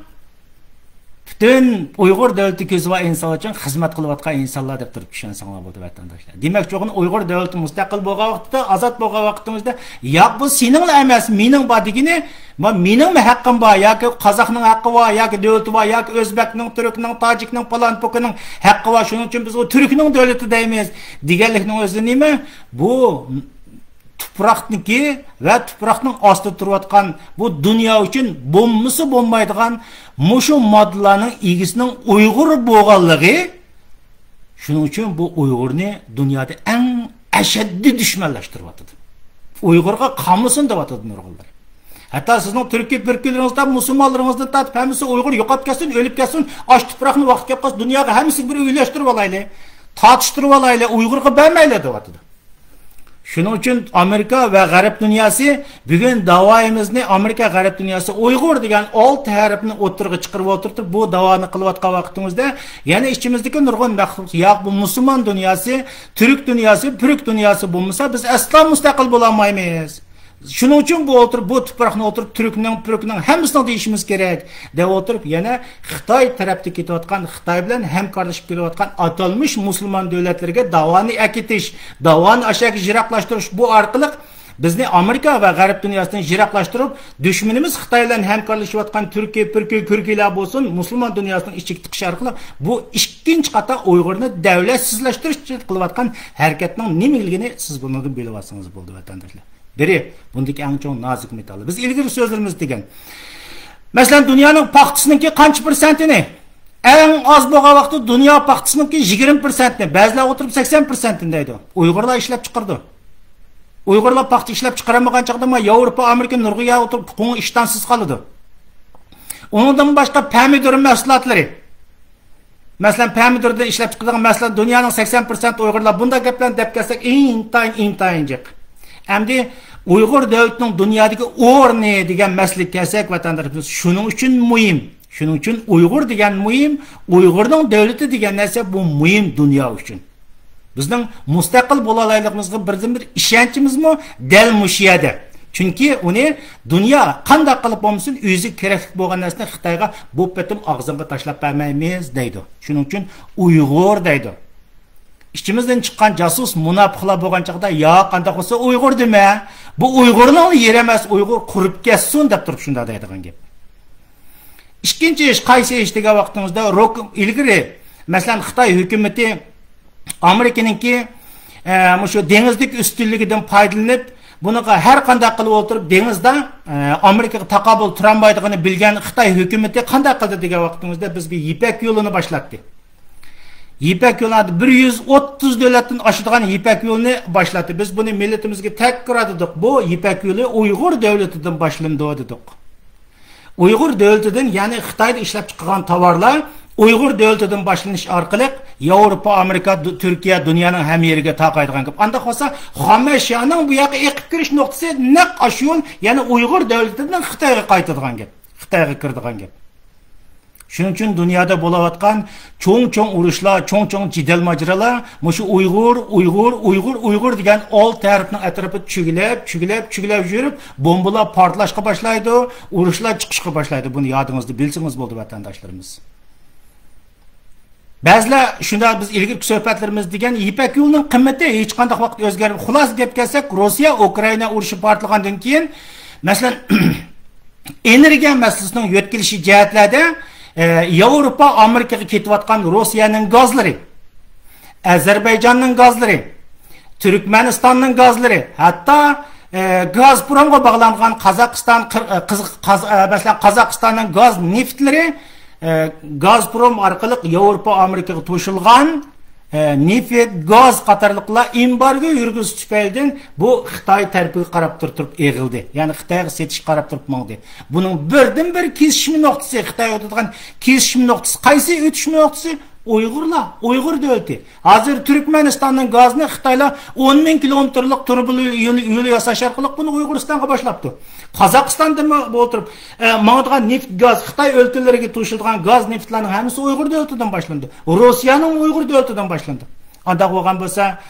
پۈتۈن ئۇيغۇر دۆلىتى كۆزى بار ئىنسانلار ئۈچۈن خىزمەت قىلىۋاتقان ئىنسانلار دەپ تۇرۇپ چۈشەنسەڭلار بولدى، ۋەتەنداشلار. دېمەكچى بولغىنىم، ئۇيغۇر دۆلىتى مۇستەقىل بولغان ۋاقتىدا، ئازاد بولغان ۋاقتىمىزدا، «ياق، بۇ سېنىڭلا ئەمەس، مېنىڭ بار» دېگىنى، «ما، مېنىڭمۇ ھەققىم بار، ياكى قازاقنىڭ ھەققى بار، ياكى دۆلىتى بار، ياكى ئۆزبەكنىڭ، تۈركنىڭ، تاجىكنىڭ، پالان پوكىنىڭ ھەققى بار، شۇنىڭ ئۈچۈن بىز ئۇ تۈركنىڭ دۆلىتى دەيمىز» دېگەنلىكنىڭ ئۆزى نېمە؟ بۇ تۇپراقنىڭكى ۋە تۇپراقنىڭ ئاستىدا تۇرۇۋاتقان بۇ دۇنيا ئۈچۈن بولمىسا بولمايدىغان مۇشۇ ماددىلارنىڭ ئىگىسىنىڭ ئۇيغۇر بولغانلىقى، شۇنىڭ ئۈچۈن بۇ ئۇيغۇرنى دۇنيادا ئەڭ ئەشەددىي دۈشمەنلەشتۈرۈۋاتىدۇ. «ئۇيغۇرغا قالمىسۇن» دەۋاتىدۇ نۇرغۇنلىرى. ھەتتا سىزنىڭ تۈركىي بىر كۈنلىرىڭىزدە مۇسۇلمانلىرىڭىزدىن تارتىپ ھەممىسى ئۇيغۇر يوقاپ كەتسۇن، ئۆلۈپ كەتسۇن، ئاشۇ تۇپراقنى ۋاقىت كەپ قالسا، دۇنياغا ھەممىسىگە بىر ئۆيلەشتۈرۈپ ئالايلى، تارتىشتۇرۇپ ئالايلى، ئۇيغۇرغا بەرمەيلى دەۋاتىدۇ. شۇنىڭ ئۈچۈن ئامېرىكا ۋە غەرب دۇنياسى بۈگۈن داۋايىمىزنى، ئامېرىكا، غەرب دۇنياسى ئۇيغۇر دېگەن ئالتە ھەرپنى ئوتتۇرىغا چىقىرىپ ئولتۇرتۇپ، بۇ داۋانى قىلىۋاتقان ۋاقتىمىزدا، يەنە ئىچىمىزدىكى نۇرغۇن مەخلۇق، يا بۇ مۇسۇلمان دۇنياسى، تۈرك دۇنياسى، پۈرك دۇنياسى بولمىسا، بىز ئەسلا مۇستەقىل بولالمايمىز. شۇنىڭ ئۈچۈن بۇ ئولتۇرۇپ، بۇ تۇپراقنى ئولتۇرۇپ، تۈركنىڭ، پۈركنىڭ ھەممىسىنىڭ دېيىشىمىز كېرەك، دەپ ئولتۇرۇپ، يەنە خىتاي تەرەپتە كېتىۋاتقان، خىتاي بىلەن ھەمكارلىشىپ كېلىۋاتقان ئاتالمىش مۇسۇلمان دۆلەتلىرىگە داۋانى ئەكېتىش، داۋانى ئاشەگە يىراقلاشتۇرۇش، بۇ ئارقىلىق بىزنى ئامېرىكا ۋە غەرب دۇنياسىدىن يىراقلاشتۇرۇپ، دۈشمىنىمىز خىتاي بىلەن ھەمكارلىشىۋاتقان تۈركىي، پۈركىي، كۈركىيلەر بولسۇن، مۇسۇلمان دۇنياسىنىڭ ئىچىگە تىقىش ئارقىلىق بۇ ئىككىنچى قاتار ئۇيغۇرنى دەۋلەتسىزلەشتۈرۈش ئۈچۈن قىلىۋاتقان ھەرىكەتنىڭ نېمىلىكىنى سىز بۇنىڭدىن بىلىۋالسىڭىز بولدى، ۋەتەنداشلار. بىرى، بۇندىكى ئەڭ چوڭ نازۇك مېتالى. بىز ئىلگىرى سۆزلىرىمىزدە دېگەن. مەسىلەن، دۇنيانىڭ پاختىسىنىڭكى قانچە پىرسەنتىنى؟ ئەڭ ئاز بولغان ۋاقىتتا دۇنيا پاختىسىنىڭكى يىگىرمە پىرسەنتنى، بەزىلەر ئولتۇرۇپ سەكسەن پىرسەنتنى دەيدۇ. ئۇيغۇرلار ئىشلەپ چىقىرىدۇ. ئۇيغۇرلار پاختا ئىشلەپ چىقىرالمىغان چاغدا، ما ياۋروپا، ئامېرىكا نۇرغۇن يەر ئولتۇرۇپ، قوڭ ئىشتانسىز قالىدۇ. ئۇنىڭدىن باشقا پەمىدۇر مەھسۇلاتلىرى. مەسىلەن، پەمىدۇردىن ئىشلەپ چىقىدىغان، مەسىلەن، دۇنيانىڭ سەكسەن پىرسەنت ئۇيغۇرلار، بۇنداق گەپلەرنى دەپ كەلسەك، ئىنتايىن، ئىنتايىن جىق. ئەمدى ئۇيغۇر دۆلىتىنىڭ دۇنيادىكى ئورنى دېگەن مەسىلىگە كەلسەك، ۋەتەنداشلىرىمىز، شۇنىڭ ئۈچۈن مۇھىم. شۇنىڭ ئۈچۈن ئۇيغۇر دېگەن مۇھىم، ئۇيغۇرنىڭ دۆلىتى دېگەن نەرسە بۇ مۇھىم دۇنيا ئۈچۈن. بىزنىڭ مۇستەقىل بولالايدىغىنىمىزغا بىردىنبىر ئىشەنچىمىزمۇ دەل مۇشۇ يەردە. چۈنكى ئۇنى دۇنيا قانداق قىلىپ بولمىسۇن، ئۆزىگە كېرەكلىك بولغان نەرسىنى خىتايغا بۇ پېتىم ئاغزىڭغا تاشلاپ بەرمەيمىز دەيدۇ. شۇنىڭ ئۈچۈن ئۇيغۇر دەيدۇ. ئىچىمىزدىن چىققان جاسۇس، مۇناپىقلار بولغان چاغدا، يا قانداق بولسا ئۇيغۇر دېمە، بۇ ئۇيغۇرنىڭ يېرى ئەمەس، ئۇيغۇر قۇرۇپ كەتسۇن دەپ تۇرۇپ شۇنداق دەيدىغان گەپ. ئىككىنچى ئىش، قايسى ئىش دېگەن ۋاقتىمىزدا، روك-، ئىلگىرى، مەسىلەن، خىتاي ھۆكۈمىتى ئامېرىكىنىڭكى، ئە، مۇشۇ دېڭىزدىكى ئۈستۈنلۈكىدىن پايدىلىنىپ، بۇنىڭغا ھەر قانداق قىلىپ ئولتۇرۇپ، دېڭىزدا، ئە، ئامېرىكىغا تاقابىل تۇرالمايدىغىنىنى بىلگەن خىتاي ھۆكۈمىتى قانداق قىلدى دېگەن ۋاقتىمىزدا، بىزگە يىپەك يولىنى باشلاتتى. يىپەك يولى، بىر يۈز ئوتتۇز دۆلەتتىن ئاشىدىغان يىپەك يولىنى باشلاتتى. بىز بۇنى مىللىتىمىزگە تەكرار دېدۇق. بۇ يىپەك يولى ئۇيغۇر دۆلىتىدىن باشلىنىدۇ دېدۇق. ئۇيغۇر دۆلىتىدىن، يەنى خىتايدا ئىشلەپ چىقارغان تاۋارلار ئۇيغۇر دۆلىتىدىن باشلىنىش ئارقىلىق ياۋروپا، ئامېرىكا، دۇ-، تۈركىيە، دۇنيانىڭ ھەممە يېرىگە تارقايدىغان گەپ. ئانداق بولسا، خام ئەشيانىڭ بۇ ياققا ئېقىپ كىرىش نۇقتىسى نەق ئاشۇ يول، يەنى ئۇيغۇر دۆلىتىدىن خىتايغا قايتىدىغان گەپ. خىتايغا كىرىدىغان گەپ. شۇنىڭ ئۈچۈن دۇنيادا بولۇۋاتقان چوڭ-چوڭ ئۇرۇشلار، چوڭ-چوڭ جېدەل ماجىرالار مۇشۇ ئۇيغۇر، ئۇيغۇر، ئۇيغۇر، ئۇيغۇر دېگەن ئالتە ھەرپنىڭ ئەتراپىدا چۈگىلەپ، چۈگىلەپ، چۈگىلەپ يۈرۈپ، بومبىلار پارتلاشقا باشلايدۇ، ئۇرۇشلار چىقىشقا باشلايدۇ. بۇنى يادىڭىزدا بىلسىڭىز بولدى، ۋەتەنداشلىرىمىز. بەزىلەر شۇنداق، بىز ئىلگىرىكى سۆھبەتلىرىمىز دېگەن يىپەك يولىنىڭ قىممىتى ھېچقانداق ۋاقىت ئۆزگەرمەيدۇ. خۇلاسە گەپ كەلسەك، روسىيە ئۇكرائىنا ئۇرۇشى پارتلىغاندىن كېيىن، مەسىلەن، ئېنېرگىيە مەسىلىسىنىڭ يۆتكىلىشى جەھەتلەردە، ئە، ياۋروپا، ئامېرىكىغا كېتىۋاتقان روسىيەنىڭ گازلىرى، ئەزەربەيجاننىڭ گازلىرى، تۈركمەنىستاننىڭ گازلىرى، ھەتتا، ئە، گازپرومغا باغلانغان قازاقىستان، قىر-، ئە، قىز-، قاز-، ئە، مەسىلەن، قازاقىستاننىڭ گاز نېفىتلىرى، ئە، گازپروم ئارقىلىق ياۋروپا، ئامېرىكىغا توشۇلغان، ئە، نېفىت، گاز قاتارلىقلار ئېمبارگو يۈرگۈزۈش تۈپەيلىدىن بۇ خىتاي تەرىپىگە قاراپ تۇرۇپ، تۇرۇپ ئېغىلدى. يەنى خىتايغا سېتىشقا قاراپ تۇرۇپ ماڭدى. بۇنىڭ بىردىنبىر كېسىشمە نۇقتىسى، خىتاي ئۆتىدىغان كېسىشمە نۇقتىسى، قايسى ئۆتۈشمە نۇقتىسى؟ ئۇيغۇرلار، ئۇيغۇر دۆلىتى. ھازىر تۈركمەنىستاننىڭ گازىنى خىتايلار ئون مىڭ كىلومېتىرلىق تۇرۇبا يولى، يولى ياساش ئارقىلىق بۇنى ئۇيغۇرىستانغا باشلاپتۇ. قازاقىستاندىمۇ بۇ ئولتۇرۇپ، ئە، ماڭىدىغان نېفىت، گاز، خىتاي ئۆلكىلىرىگە توشۇلىدىغان گاز، نېفىتلارنىڭ ھەممىسى ئۇيغۇر دۆلىتىدىن باشلىنىدۇ. روسىيەنىڭ ئۇيغۇر دۆلىتىدىن باشلىنىدۇ. ئانداق بولغان بولسا،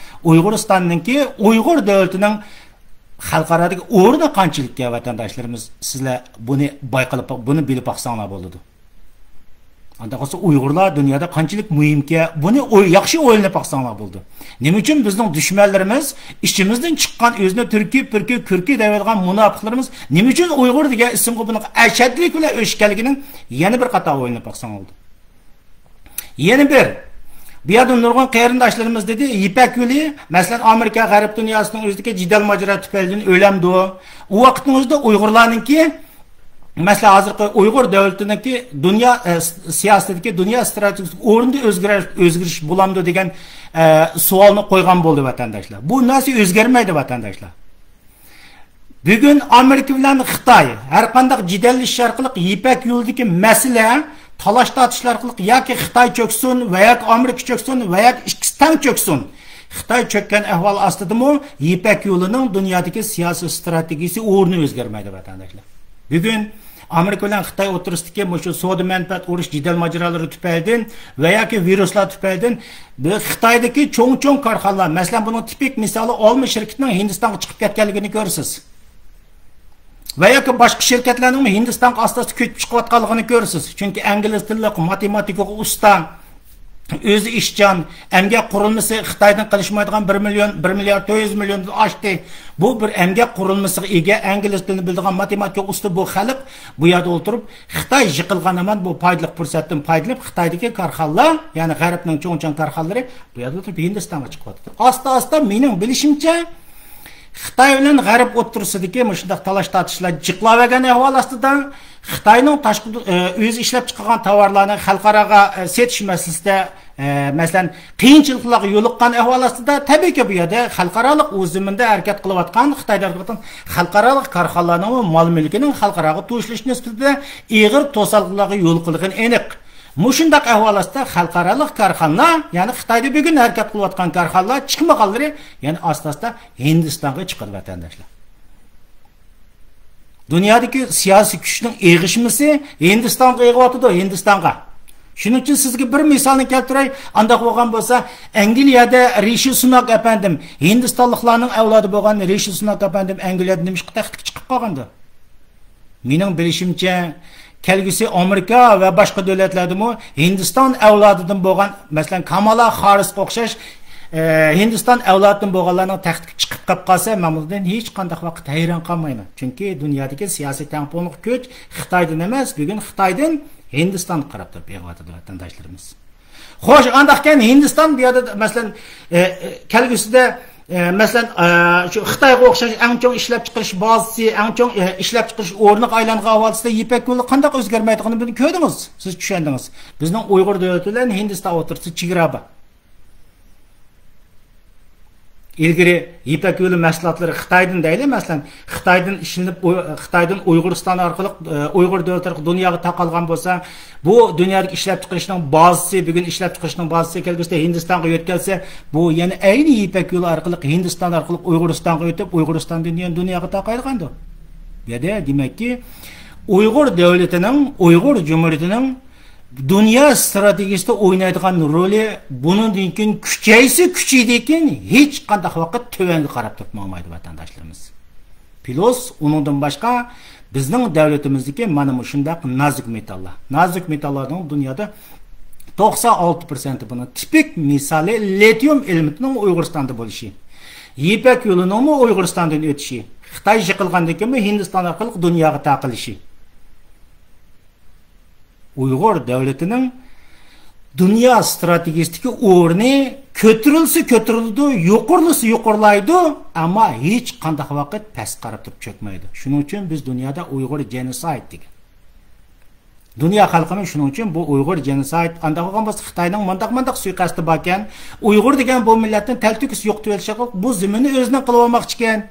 ئۇيغۇرىستاننىڭكى ئۇيغۇر دۆلىتىنىڭ خەلقئارادىكى ئورنى قانچىلىككەن، ۋەتەنداشلىرىمىز، سىزلەر بۇنى بايقىلىپ، بۇنى بىلىپ باقساڭلار بولىدۇ. ئانداق بولسا، ئۇيغۇرلار دۇنيادا قانچىلىك مۇھىمكەن، بۇنى ئوي-، ياخشى ئويلىنىپ باقساڭلار بولىدۇ. نېمە ئۈچۈن بىزنىڭ دۈشمەنلىرىمىز، ئىچىمىزدىن چىققان، ئۆزىنى تۈركىي، پۈركىي، كۈركىي دەۋېلىغان مۇناپىقلىرىمىز نېمە ئۈچۈن ئۇيغۇر دېگەن ئىسىمغا بۇنىڭغا ئەشەددىيلىك بىلەن ئۆچكەنلىكىنىڭ يەنە بىر قاتار ئويلىنىپ باقساڭلار بولىدۇ. يەنە بىر، بۇ يەردە نۇرغۇن قېرىنداشلىرىمىز دېدى، يىپەك يولى، مەسىلەن، ئامېرىكا، غەرب دۇنياسىنىڭ ئۆزىدىكى جېدەل ماجىرا تۈپەيلىدىن ئۆلەمدۇ؟ ئۇ ۋاقىتنىڭ ئۆزىدە ئۇيغۇرلارنىڭكى، مەسىلەن، ھازىرقى ئۇيغۇر دۆلىتىنىڭكى دۇنيا، ئە، س-، سىياسىتىدىكى، دۇنيا ئىستراتېگىيىسىدىكى ئورنىدا ئۆزگىرە-، ئۆزگىرىش بولامدۇ دېگەن، ئە، سوئالنى قويغان بولدى ۋەتەنداشلار. بۇ نەرسە ئۆزگەرمەيدۇ، ۋەتەنداشلار. بۈگۈن ئامېرىكا بىلەن خىتاي ھەر قانداق جېدەللىشىش ئارقىلىق يىپەك يولىدىكى مەسىلە، تالاش تارتىشلار ئارقىلىق ياكى خىتاي چۆكسۇن ۋە ياكى ئامېرىكا چۆكسۇن ۋە ياكى ئىككىسى تەڭ چۆكسۇن. خىتاي چۆككەن ئەھۋال ئاستىدىمۇ يىپەك يولىنىڭ دۇنيادىكى سىياسىي ستراتېگىيىسى، ئورنى ئۆزگەرمەيدۇ، ۋەتەنداشلار. بۈگۈن ئامېرىكا بىلەن خىتاي ئوتتۇرىسىدىكى مۇشۇ سودا مەنپەئەت ئۇرۇش جېدەل ماجىرالىرى تۈپەيلىدىن ۋە ياكى ۋىرۇسلار تۈپەيلىدىن بۇ خىتايدىكى چوڭ-چوڭ كارخانىلار، مەسىلەن، بۇنىڭ تىپىك مىسالى ئالما شىركىتىنىڭ ھىندىستانغا چىقىپ كەتكەنلىكىنى كۆرىسىز. ۋە ياكى باشقا شىركەتلەرنىڭمۇ ھىندىستانغا ئاستا-ئاستا كۆچۈپ چىقىۋاتقانلىقىنى كۆرىسىز. چۈنكى ئىنگلىز تىللىق، ماتېماتىكىغا ئۇستا، ئۆزى ئىشچان، ئەمگەك قۇرۇلمىسى خىتايدىن قېلىشمايدىغان بىر مىليون، بىر مىليارد تۆت يۈز مىليوندىن ئاشتى. بۇ بىر ئەمگەك قۇرۇلمىسىغا ئىگە، ئىنگلىز تىلىنى بىلىدىغان، ماتېماتىكىغا ئۇستا بۇ خەلق بۇ يەردە ئولتۇرۇپ، خىتاي يىقىلغان ھامان بۇ پايدىلىق پۇرسەتتىن پايدىلىنىپ، خىتايدىكى كارخانىلار، يەنى غەربنىڭ چوڭ-چوڭ كارخانىلىرى بۇ يەردە ئولتۇرۇپ ھىندىستانغا چىقىۋاتىدۇ. ئاستا-ئاستا، مېنىڭ بىلىشىمچە، خىتاي بىلەن غەرب ئوتتۇرىسىدىكى مۇشۇنداق تالاش-تارتىشلار جىقلاۋەرگەن ئەھۋال ئاستىدا، خىتاينىڭ تاشقى، ئۆزى ئىشلەپ چىقارغان تاۋارلارنى خەلقئاراغا سېتىش مەسىلىسىدە، مەسىلەن، قىيىنچىلىقلارغا يولۇققان ئەھۋال ئاستىدا، تەبىئىيكى، بۇ يەردە خەلقئارالىق ئۇ زېمىندا ھەرىكەت قىلىۋاتقان، خىتايدا ھەرىكەت قىلىۋاتقان خەلقئارالىق كارخانىلارنىڭ مال-مۈلكىنىڭ خەلقئاراغا توشۇلۇش نىسبىتىدە ئېغىر توسالغۇلارغا يولۇقىدىغىنى ئېنىق. مۇشۇنداق ئەھۋال ئاستىدا خەلقئارالىق كارخانىلار، يەنى خىتايدا بۈگۈن ھەرىكەت قىلىۋاتقان كارخانىلار چىقمىغانلىرى، يەنى ئاستا-ئاستا ھىندىستانغا چىقىدۇ، ۋەتەنداشلار. دۇنيادىكى سىياسىي كۈچنىڭ ئېغىشمىسى ھىندىستانغا ئېغىۋاتىدۇ، ھىندىستانغا. شۇنىڭ ئۈچۈن سىزگە بىر مىسالنى كەلتۈرەي. ئانداق بولغان بولسا، ئەنگلىيەدە رىشى سۇناك ئەپەندىم، ھىندىستانلىقلارنىڭ ئەۋلادى بولغان رىشى سۇناك ئەپەندىم ئەنگلىيەدە نېمىشقا تەختكە چىقىپ قالغاندۇ؟ مېنىڭ بىلىشىمچە، كەلگۈسى ئامېرىكا ۋە باشقا دۆلەتلەردىمۇ ھىندىستان ئەۋلادىدىن بولغان، مەسىلەن، كامالا خاررىسقا ئوخشاش، ئە، ھىندىستان ئەۋلادىدىن بولغانلارنىڭ تەختكە چىقىپ قېلىپ قالسا، مەن بۇنىڭدىن ھېچقانداق ۋاقىت ھەيران قالمايمەن. چۈنكى دۇنيادىكى سىياسىي تەڭپۇڭلۇق كۈچ خىتايدىن ئەمەس، بۈگۈن خىتايدىن ھىندىستانغا قاراپ تۇرۇپ ئېغىۋاتىدۇ، ۋەتەنداشلىرىمىز. خوش، ئانداقكەن ھىندىستان بۇ يەردە، مەسىلەن، ئە، ئە، كەلگۈسىدە، ئە، مەسىلەن، ئە، شۇ خىتايغا ئوخشاش ئەڭ چوڭ ئىشلەپچىقىرىش بازىسى، ئەڭ چوڭ، ئە، ئىشلەپچىقىرىش ئورنىغا ئايلانغان ھالىتىدە يىپەك يولى قانداق ئۆزگەرمەيدىغىنىنى بۇنى كۆردىڭىز، سىز چۈشەندىڭىز. بىزنىڭ ئۇيغۇر دۆلىتى بىلەن ھىندىستان ئوتتۇرىسىدا چېگرا بار. ئىلگىرى يىپەك يولى مەھسۇلاتلىرى خىتايدىن دەيلى، مەسىلەن، خىتايدىن ئىشلىنىپ، ئۇ-، خىتايدىن ئۇيغۇرىستان ئارقىلىق، ئە، ئۇيغۇر دۆلىتى ئارقىلىق دۇنياغا تارقالغان بولسا، بۇ دۇنيادىكى ئىشلەپچىقىرىشنىڭ بازىسى، بۈگۈن ئىشلەپچىقىرىشنىڭ بازىسى كەلگۈسىدە ھىندىستانغا يۆتكەلسە، بۇ يەنە ئەينى يىپەك يولى ئارقىلىق ھىندىستان ئارقىلىق ئۇيغۇرىستانغا ئۆتۈپ، ئۇيغۇرىستاندىن يەنە دۇنياغا تارقايدىغاندۇ. بۇ يەردە، دېمەككى، ئۇيغۇر دۆلىتىنىڭ، ئۇيغۇر جۇمھۇرىيىتىنىڭ دۇنيا ستراتېگىيىسىدا ئوينايدىغان رولى بۇنىڭدىن كېيىن كۈچەيسە كۈچىيىدىكىن، ھېچقانداق ۋاقىت تۆۋەنگە قاراپ تۇرۇپ ماڭمايدۇ، ۋەتەنداشلىرىمىز. پلۇس، ئۇنىڭدىن باشقا، بىزنىڭ دۆلىتىمىزدىكى مانا مۇشۇنداق نازۇك مېتاللار. نازۇك مېتاللارنىڭ دۇنيادا توقسان ئالتە پىرسەنتى، بۇنىڭ تىپىك مىسالى لىتىيۇم ئېلېمېنتىنىڭ ئۇيغۇرىستاندا بولۇشى، يىپەك يولىنىڭمۇ ئۇيغۇرىستاندىن ئۆتۈشى، خىتاي يىقىلغاندىن كېيىنمۇ ھىندىستان ئارقىلىق دۇنياغا تارقىلىشى. ئۇيغۇر دۆلىتىنىڭ دۇنيا ستراتېگىيىسىدىكى ئورنى كۆتۈرۈلسە كۆتۈرۈلىدۇ، يۇقىرىلىسا يۇقىرىلايدۇ، ئەمما ھېچقانداق ۋاقىت پەس قاراپ تۇرۇپ چۆكمەيدۇ. شۇنىڭ ئۈچۈن بىز دۇنيادا ئۇيغۇر جېنوسايد دېگەن. دۇنيا خەلقىمۇ شۇنىڭ ئۈچۈن بۇ ئۇيغۇر جېنوسايد، ئانداق بولغان بولسا خىتاينىڭ مانداق-مانداق سۇيىقەستى باركەن، ئۇيغۇر دېگەن بۇ مىللەتنى تەلتۆكۈس يوقىتىۋېلىشقا، بۇ زېمىننى ئۆزىنىڭ قىلىۋالماقچىكەن.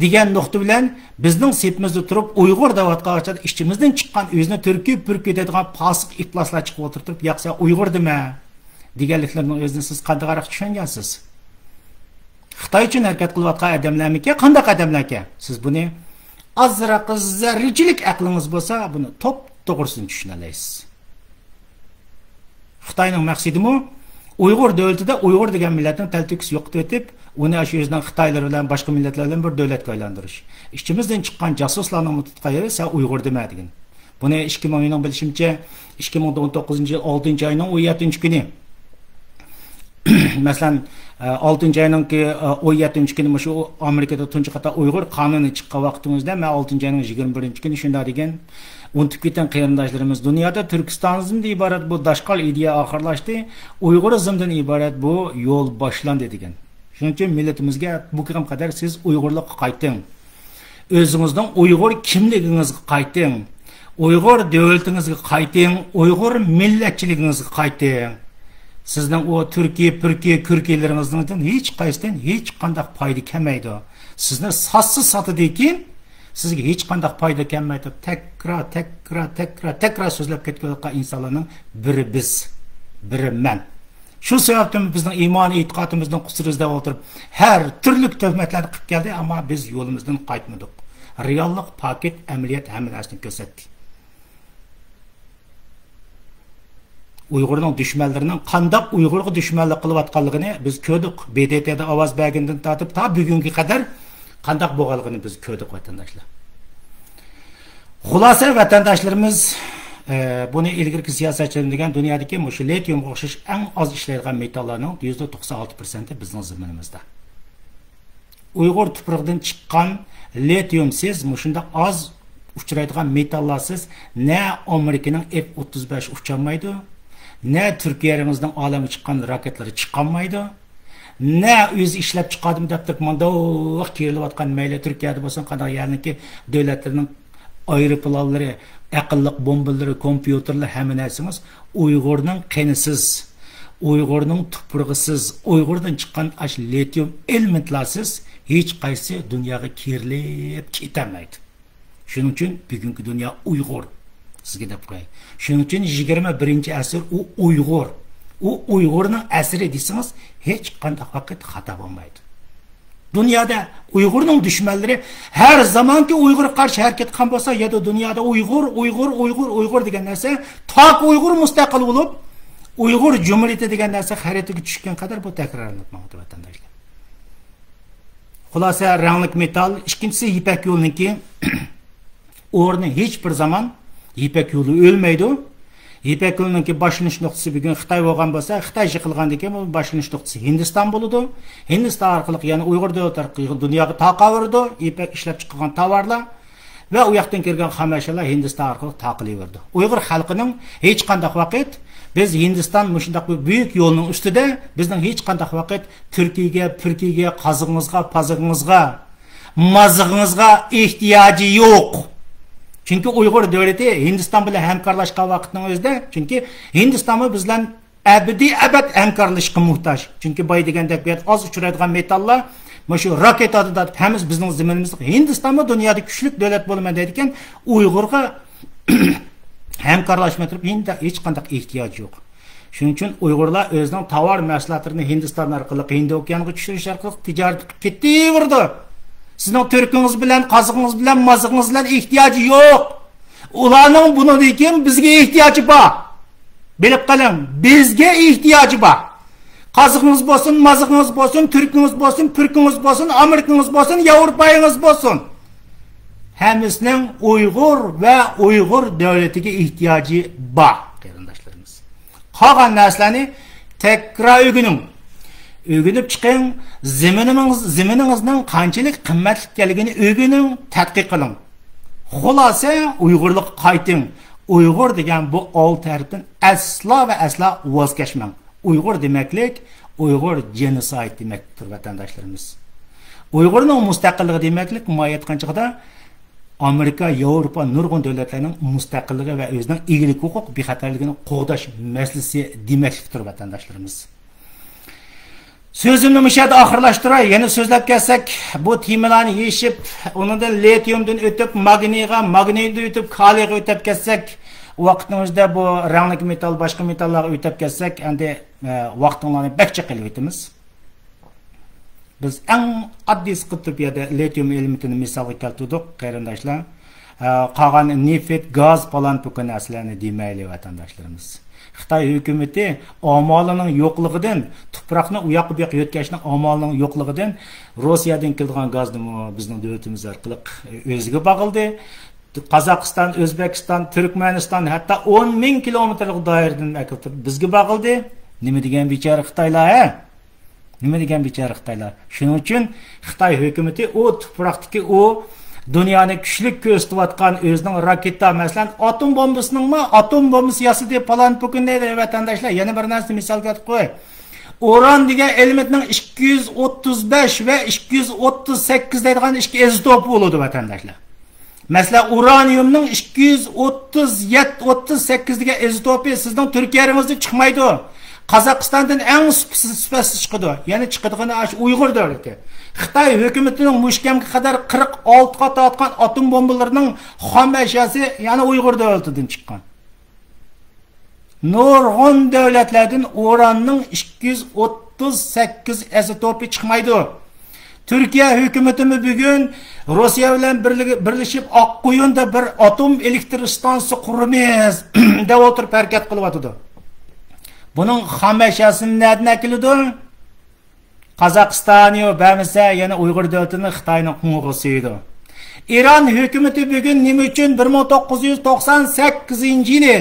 دېگەن نۇقتا بىلەن بىزنىڭ سېپىمىزدە تۇرۇپ، ئۇيغۇر دەۋاتقان چاغدا ئىچىمىزدىن چىققان، ئۆزىنى تۈركىي پۈركىي دەيدىغان پاسىق ئىپلاسلار چىقىپ ئولتۇرۇپ، ياق، سەن ئۇيغۇر دېمە دېگەنلىكلىرىنىڭ ئۆزىنى سىز قانداقراق چۈشەنگەنسىز؟ خىتاي ئۈچۈن ھەرىكەت قىلىۋاتقان ئادەملەرمىكەن؟ قانداق ئادەملەركەن؟ سىز بۇنى ئازراق زەررىچىلىك ئەقلىڭىز بولسا، بۇنى توپتوغرىسىنى چۈشىنەلەيسىز. خىتاينىڭ مەقسىتىمۇ ئۇيغۇر دۆلىتىدە ئۇيغۇر دېگەن مىللەتنى تەلتۆكۈس يوقىتىۋېتىپ، ئۇنى ئاشۇ ئۆزىنىڭ خىتايلىرى بىلەن باشقا مىللەتلەر بىلەن بىر دۆلەتكە ئايلاندۇرۇش. ئىچىمىزدىن چىققان جاسۇسلارنىڭمۇ تۇتقان يېرى سەن ئۇيغۇر دېمە دېگەن. بۇنى ئىككى مىڭ، مېنىڭ بىلىشىمچە، ئىككى مىڭ ئون توققۇزىنچى يىل ئالتىنچى ئاينىڭ ئون يەتتىنچى كۈنى. مەسىلەن، ئالتىنچى ئاينىڭكى، ئون يەتتىنچى كۈنى مۇشۇ ئامېرىكىدا تۇنجى قېتىم ئۇيغۇر قانۇنى چىققان ۋاقتىڭىزدا، مەن ئالتىنچى ئاينىڭ يىگىرمە بىرىنچى كۈنى شۇنداق دېگەن، ئۇنتۇپ كېتىڭ قېرىنداشلىرىمىز، دۇنيادا تۈركىستانىزمدىن ئىبارەت بۇ داشقال ئىدىيە ئاخىرلاشتى، ئۇيغۇرىزمدىن ئىبارەت بۇ يول باشلاندى دېگەن. شۇنىڭ ئۈچۈن مىللىتىمىزگە بۇ كۈنگە قەدەر سىز ئۇيغۇرلۇققا قايتىڭ. ئۆزىڭىزنىڭ ئۇيغۇر كىملىكىڭىزگە قايتىڭ. ئۇيغۇر دۆلىتىڭىزگە قايتىڭ. ئۇيغۇر مىللەتچىلىكىڭىزگە قايتىڭ. سىزنىڭ ئۇ تۈركىي، پۈركىي، كۈركىيلىرىڭىزنىڭ ھېچقايسىدىن ھېچقانداق پايدا كەلمەيدۇ. سىزنى ساتسا ساتىدىكىن، سىزگە ھېچقانداق پايدا كەلمەيدۇ. تەكرار، تەكرار، تەكرار، تەكرار سۆزلەپ كەتكەن ئىنسانلارنىڭ بىرى بىز، بىرى مەن. شۇ سەۋەبتىن بىزنىڭ ئىمان ئېتىقادىمىزنىڭ قۇسۇرى ئىزدەپ ئولتۇرۇپ، ھەر تۈرلۈك تۆھمەتلەرنى قىلىپ كەلدى، ئەمما بىز يولىمىزدىن قايتمىدۇق. رېئاللىق، پاكىت ئەمەلىيەت ھەممە نەرسىنى كۆرسەتتى. ئۇيغۇرنىڭ دۈشمەنلىرىنىڭ قانداق ئۇيغۇرغا دۈشمەنلىك قىلىۋاتقانلىقىنى بىز كۆردۇق. ب د ت دا ئاۋاز بەرگەندىن تارتىپ تا بۈگۈنگە قەدەر قانداق بولغانلىقىنى بىز كۆردۇق، ۋەتەنداشلار. خۇلاسە، ۋەتەنداشلىرىمىز، ئە، بۇنى ئىلگىرىكى سىياسەتچىلەر دېگەن دۇنيادىكى مۇشۇ لىتىيۇمغا ئوخشاش ئەڭ ئاز ئىشلەيدىغان مېتاللارنىڭ يۈزدە توقسان ئالتە پىرسەنتى بىزنىڭ زېمىنىمىزدا. ئۇيغۇر تۇپرىقىدىن چىققان لىتىيۇمسىز، مۇشۇنداق ئاز ئۇچرايدىغان مېتاللارسىز نە ئامېرىكىنىڭ ئېف ئوتتۇز بەش ئۇچالمايدۇ، نە تۈركىيە رېڭىزىنىڭ ئالەمگە چىققان راكېتلىرى چىقالمايدۇ، نە ئۆزى ئىشلەپ چىقاردىم دەپ تۇرۇپ مۇنداق كېرىلىۋاتقان، مەيلى تۈركىيەدە بولسۇن، قانداق يەرنىڭكى دۆلەتلىرىنىڭ ئايروپىلانلىرى، ئەقىللىق بومبىلىرى، كومپيۇتېرلىرى، ھەممە نەرسىڭىز ئۇيغۇرنىڭ قېنىسىز، ئۇيغۇرنىڭ تۇپرىقىسىز، ئۇيغۇردىن چىققان ئاشۇ لىتىيۇم ئېلېمېنتلارسىز ھېچقايسى دۇنياغا كېرىلىپ كېتەلمەيدۇ. شۇنىڭ ئۈچۈن بۈگۈنكى دۇنيا ئۇيغۇر. سىزگە دەپ قوياي. شۇنىڭ ئۈچۈن يىگىرمە بىرىنچى ئەسىر ئۇ ئۇيغۇر. ئۇ ئۇيغۇرنىڭ ئەسىرى دېسىڭىز، ھېچقانداق ۋاقىت خاتا بولمايدۇ. دۇنيادا ئۇيغۇرنىڭ دۈشمەنلىرى ھەر زامانكى ئۇيغۇرغا قارشى ھەرىكەت قىلغان بولسا، يەنە دۇنيادا ئۇيغۇر، ئۇيغۇر، ئۇيغۇر، ئۇيغۇر دېگەن نەرسە، تاكى ئۇيغۇر مۇستەقىل بولۇپ، ئۇيغۇر جۇمھۇرىيىتى دېگەن نەرسە خەرىتىگە چۈشكەن قەدەر بۇ تەكرارلىنىپ ماڭىدۇ، ۋەتەنداشلار. خۇلاسە، رەڭلىك مېتال، ئىككىنچىسى يىپەك يولىنىڭكى ئورنى ھېچ بىر زامان، يىپەك يولى ئۆلمەيدۇ. يىپەك يولىنىڭكى باشلىنىش نۇقتىسى بۈگۈن خىتاي بولغان بولسا، خىتاي يىقىلغاندىن كېيىن بۇ باشلىنىش نۇقتىسى ھىندىستان بولىدۇ. ھىندىستان ئارقىلىق يەنە ئۇيغۇر دۆلىتى ئارقىلىق دۇنياغا تارقاۋېرىدۇ يىپەك ئىشلەپ چىقىرغان تاۋارلار. ۋە ئۇ ياقتىن كىرگەن خام ئەشيالار ھىندىستان ئارقىلىق تارقىلىۋېرىدۇ. ئۇيغۇر خەلقىنىڭ ھېچقانداق ۋاقىت، بىز ھىندىستان مۇشۇنداق بىر بۈيۈك يولنىڭ ئۈستىدە، بىزنىڭ ھېچقانداق ۋاقىت تۈركىيىگە، پۈركىيىگە، قازىقىڭىزغا، پازىقىڭىزغا، مازىقىڭىزغا ئېھتىياجى يوق. چۈنكى ئۇيغۇر دۆلىتى ھىندىستان بىلەن ھەمكارلاشقان ۋاقىتنىڭ ئۆزىدە، چۈنكى ھىندىستانمۇ بىز بىلەن ئەبەدىي ئەبەد ھەمكارلىشىشقا موھتاج. چۈنكى باي دېگەندەك بۇ يەردە ئاز ئۇچرايدىغان مېتاللار، مانا شۇ راكېتادىن تارتىپ ھەممىسى بىزنىڭ زېمىنىمىزدا. ھىندىستانمۇ دۇنيادا كۈچلۈك دۆلەت بولىمەن دەيدىكەن، ئۇيغۇرغا ھەمكارلاشماي تۇرۇپ ھېچ-، ھېچقانداق ئېھتىياجى يوق. شۇنىڭ ئۈچۈن ئۇيغۇرلار ئۆزىنىڭ تاۋار مەھسۇلاتلىرىنى ھىندىستان ئارقىلىق، ھىندى ئوكيانىغا چۈشۈرۈش ئارقىلىق تىجارەت قىلىپ كېتىۋېرىدۇ. سىزنىڭ تۈركىڭىز بىلەن، قازىقىڭىز بىلەن، مازىقىڭىز بىلەن ئېھتىياجى يوق. ئۇلارنىڭ بۇنىڭدىن كېيىن بىزگە ئېھتىياجى بار. بىلىپ قېلىڭ، بىزگە ئېھتىياجى بار. قازىقىڭىز بولسۇن، مازىقىڭىز بولسۇن، تۈركىڭىز بولسۇن، پۈركۈڭىز بولسۇن، ئامېرىكىڭىز بولسۇن، ياۋروپايىڭىز بولسۇن. ھەممىسىنىڭ ئۇيغۇر ۋە ئۇيغۇر دۆلىتىگە ئېھتىياجى بار، قېرىنداشلىرىمىز. قالغان نەرسىلەرنى تەكرار ئۆگىنىڭ. ئۆگىنىپ چىقىڭ. زېمىنىڭىز-، زېمىنىڭىزنىڭ قانچىلىك قىممەتلىك ئىكەنلىكىنى ئۆگىنىڭ، تەتقىق قىلىڭ. خۇلاسە، ئۇيغۇرلۇققا قايتىڭ. ئۇيغۇر دېگەن بۇ ئالتە ھەرپتىن ئەسلا ۋە ئەسلا ۋاز كەچمەڭ. ئۇيغۇر دېمەكلىك، ئۇيغۇر جېنوسايد دېمەكتۇر، ۋەتەنداشلىرىمىز. ئۇيغۇرنىڭ مۇستەقىللىقى دېمەكلىك، مانا ئېيتقان چېغىدا ئامېرىكا، ياۋروپا، نۇرغۇن دۆلەتلەرنىڭ مۇستەقىللىقى ۋە ئۆزىنىڭ ئىگىلىك ھوقۇق بىخەتەرلىكىنى قوغداش مەسىلىسى دېمەكلىكتۇر، ۋەتەنداشلىرىمىز. سۆزۈمنى مۇشۇ يەردە ئاخىرلاشتۇراي. يەنە سۆزلەپ كەتسەك، بۇ تېمىلارنى يېشىپ، ئۇنىڭدىن لىتىيۇمدىن ئۆتۈپ، ماگنىيغا، ماگنىيدىن ئۆتۈپ، كالىيغا ئۆتۈپ كەتسەك، ۋاقىتنىڭ ئۆزىدە بۇ رەڭلىك مېتال، باشقا مېتاللارغا ئۆتۈپ كەتسەك، ئەمدى، ئە، ۋاقتىڭلارنى بەك جىق ئېلىۋېتىمىز. بىز ئەڭ ئاددىيسى قىلىپ تۇرۇپ يەردە لىتىيۇم ئېلېمېنتىنى مىسالغا كەلتۈردۇق، قېرىنداشلار. ئە، قالغان نېفىت، گاز، پالان پۇكان نەرسىلەرنى دېمەيلى، ۋەتەنداشلىرىمىز. خىتاي ھۆكۈمىتى ئامالىنىڭ يوقلۇقىدىن، تۇپراقنى ئۇ ياققا بۇ ياققا يۆتكەشنىڭ ئامالىنىڭ يوقلۇقىدىن روسىيەدىن كېلىدىغان گازنىمۇ بىزنىڭ دۆلىتىمىز ئارقىلىق ئۆزىگە باغلىدى. قازاقىستان، ئۆزبېكىستان، تۈركمەنىستان ھەتتا ئون مىڭ كىلومېتىرلىق دائىرىدىن ئەكېلىپ تۇرۇپ بىزگە باغلىدى. نېمە دېگەن بىچارە خىتايلار، ھە؟ نېمە دېگەن بىچارە خىتايلار؟ شۇنىڭ ئۈچۈن خىتاي ھۆكۈمىتى ئۇ تۇپراقتىكى ئۇ دۇنيانى كۈچلۈك كۆرسىتىۋاتقان ئۆزىنىڭ راكېتا، مەسىلەن، ئاتوم بومبىسىنىڭمۇ، ئاتوم بومبىسى ياسىدى، پالان پۇكىنى، ۋەتەنداشلار. يەنە بىر نەرسىنى مىسالغا ئېلىپ قوي. ئۇران دېگەن ئېلېمېنتنىڭ ئىككى يۈز ئوتتۇز بەش ۋە ئىككى يۈز ئوتتۇز سەككىز دەيدىغان ئىككى ئىزوتوپى بولىدۇ، ۋەتەنداشلار. مەسىلەن، ئۇرانىيۇمنىڭ ئىككى يۈز ئوتتۇز يەتتە، ئوتتۇز سەككىز دېگەن ئىزوتوپى سىزنىڭ تۈركىيەڭىزدىن چىقمايدۇ. قازاقىستاندىن ئەڭ سۈپىتى، سۈپەتسىز چىقىدۇ. يەنى چىقىدىغىنى ئاشۇ ئۇيغۇر دۆلىتى. خىتاي ھۆكۈمىتىنىڭ مۇشۇ كەمگە قەدەر قىرىق ئالتىغا تارتقان ئاتوم بومبىلىرىنىڭ خام ئەشياسى يەنە ئۇيغۇر دۆلىتىدىن چىققان. نۇرغۇن دۆلەتلەردىن ئۇراننىڭ ئىككى يۈز ئوتتۇز سەككىز ئىزوتوپى چىقمايدۇ. تۈركىيە ھۆكۈمىتىمۇ بۈگۈن روسىيە بىلەن بىرلىگە-، بىرلىشىپ ئاققۇيۇندا بىر ئاتوم ئېلېكتر ئىستانسىسى قۇرىمىز دەپ ئولتۇرۇپ ھەرىكەت قىلىۋاتىدۇ. بۇنىڭ خام ئەشياسىنى نەدىن ئەكېلىدۇ؟ قازاقىستانىيۇ بەرمىسە، يەنە ئۇيغۇر دۆلىتىنى خىتاينىڭ قوڭىغا سۆيىدۇ. ئىران ھۆكۈمىتى بۈگۈن نېمە ئۈچۈن بىر مىڭ توققۇز يۈز توقسان سەككىزىنچى يىلى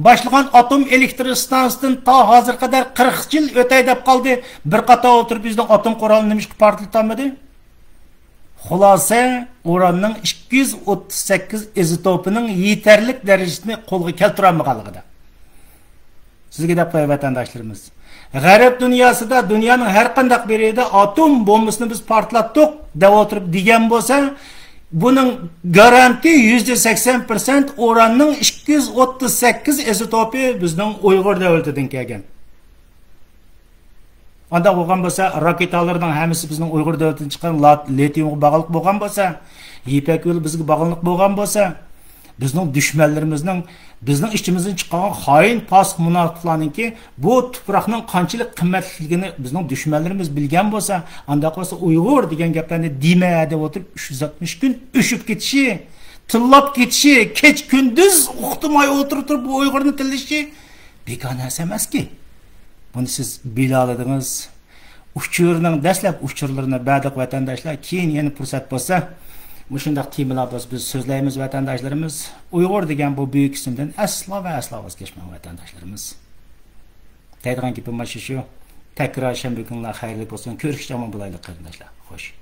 باشلىغان ئاتوم ئېلېكتر ئىستانسىسىدىن تا ھازىرغا قەدەر قىرىق يىل ئۆتەي دەپ قالدى، بىر قاتار ئولتۇرۇپ بىزنىڭ ئاتوم قورالىنى نېمىشقا پارتلىتالمىدى؟ خۇلاسە، ئۇراننىڭ ئىككى يۈز ئوتتۇز سەككىز ئىزوتوپىنىڭ يېتەرلىك دەرىجىسىنى قولغا كەلتۈرەلمىگەنلىكىدە. سىزگە دەپ قوياي، ۋەتەنداشلىرىمىز. غەرب دۇنياسىدا، دۇنيانىڭ ھەر قانداق بىر يېرىدە ئاتوم بومبىسىنى بىز پارتلاتتۇق دەپ ئولتۇرۇپ دېگەن بولسا، بۇنىڭ گارانتى يۈزدە سەكسەن پىرسەنت ئۇراننىڭ ئىككى يۈز ئوتتۇز سەككىز ئىزوتوپى بىزنىڭ ئۇيغۇر دۆلىتىدىن كەلگەن. ئانداق بولغان بولسا، راكېتالارنىڭ ھەممىسى بىزنىڭ ئۇيغۇر دۆلىتىدىن چىققان لا-، لىتىيۇمغا باغلىق بولغان بولسا، يىپەك يولى بىزگە باغلىق بولغان بولسا، بىزنىڭ دۈشمەنلىرىمىزنىڭ، بىزنىڭ ئىچىمىزدىن چىققان خائىن، پاسىق، مۇناپىقلارنىڭكى بۇ تۇپراقنىڭ قانچىلىك قىممەتلىكلىكىنى بىزنىڭ دۈشمەنلىرىمىز بىلگەن بولسا، ئانداق بولسا ئۇيغۇر دېگەن گەپلەرنى دېمە دەپ ئولتۇرۇپ، ئۈچ يۈز ئاتمىش كۈن ئۆچۈپ كېتىشى، تىللاپ كېتىشى، كېچە كۈندۈز ئۇخلىماي ئولتۇرۇپ تۇرۇپ بۇ ئۇيغۇرنى تىللىشى بىكار نەرسە ئەمەسكى. بۇنى سىز بىلالىدىڭىز. ئۇچۇرنىڭ دەسلەپ ئۇچۇرلىرىنى بەردۇق ۋەتەنداشلار. كېيىن يەنە پۇرسەت بولسا، مۇشۇنداق تېمىلار بولسا بىز سۆزلەيمىز ۋەتەنداشلىرىمىز. ئۇيغۇر دېگەن بۇ بۈيۈك ئىسىمدىن ئەسلا ۋە ئەسلا ۋاز كەچمەڭ ۋەتەنداشلىرىمىز. دەيدىغان گېپىم مانا شۇ. تەكرار شەنبە كۈنلەر خەيرلىك بولسۇن. كۆرۈشكىچە ئامان بولايلى قېرىنداشلار. خوش.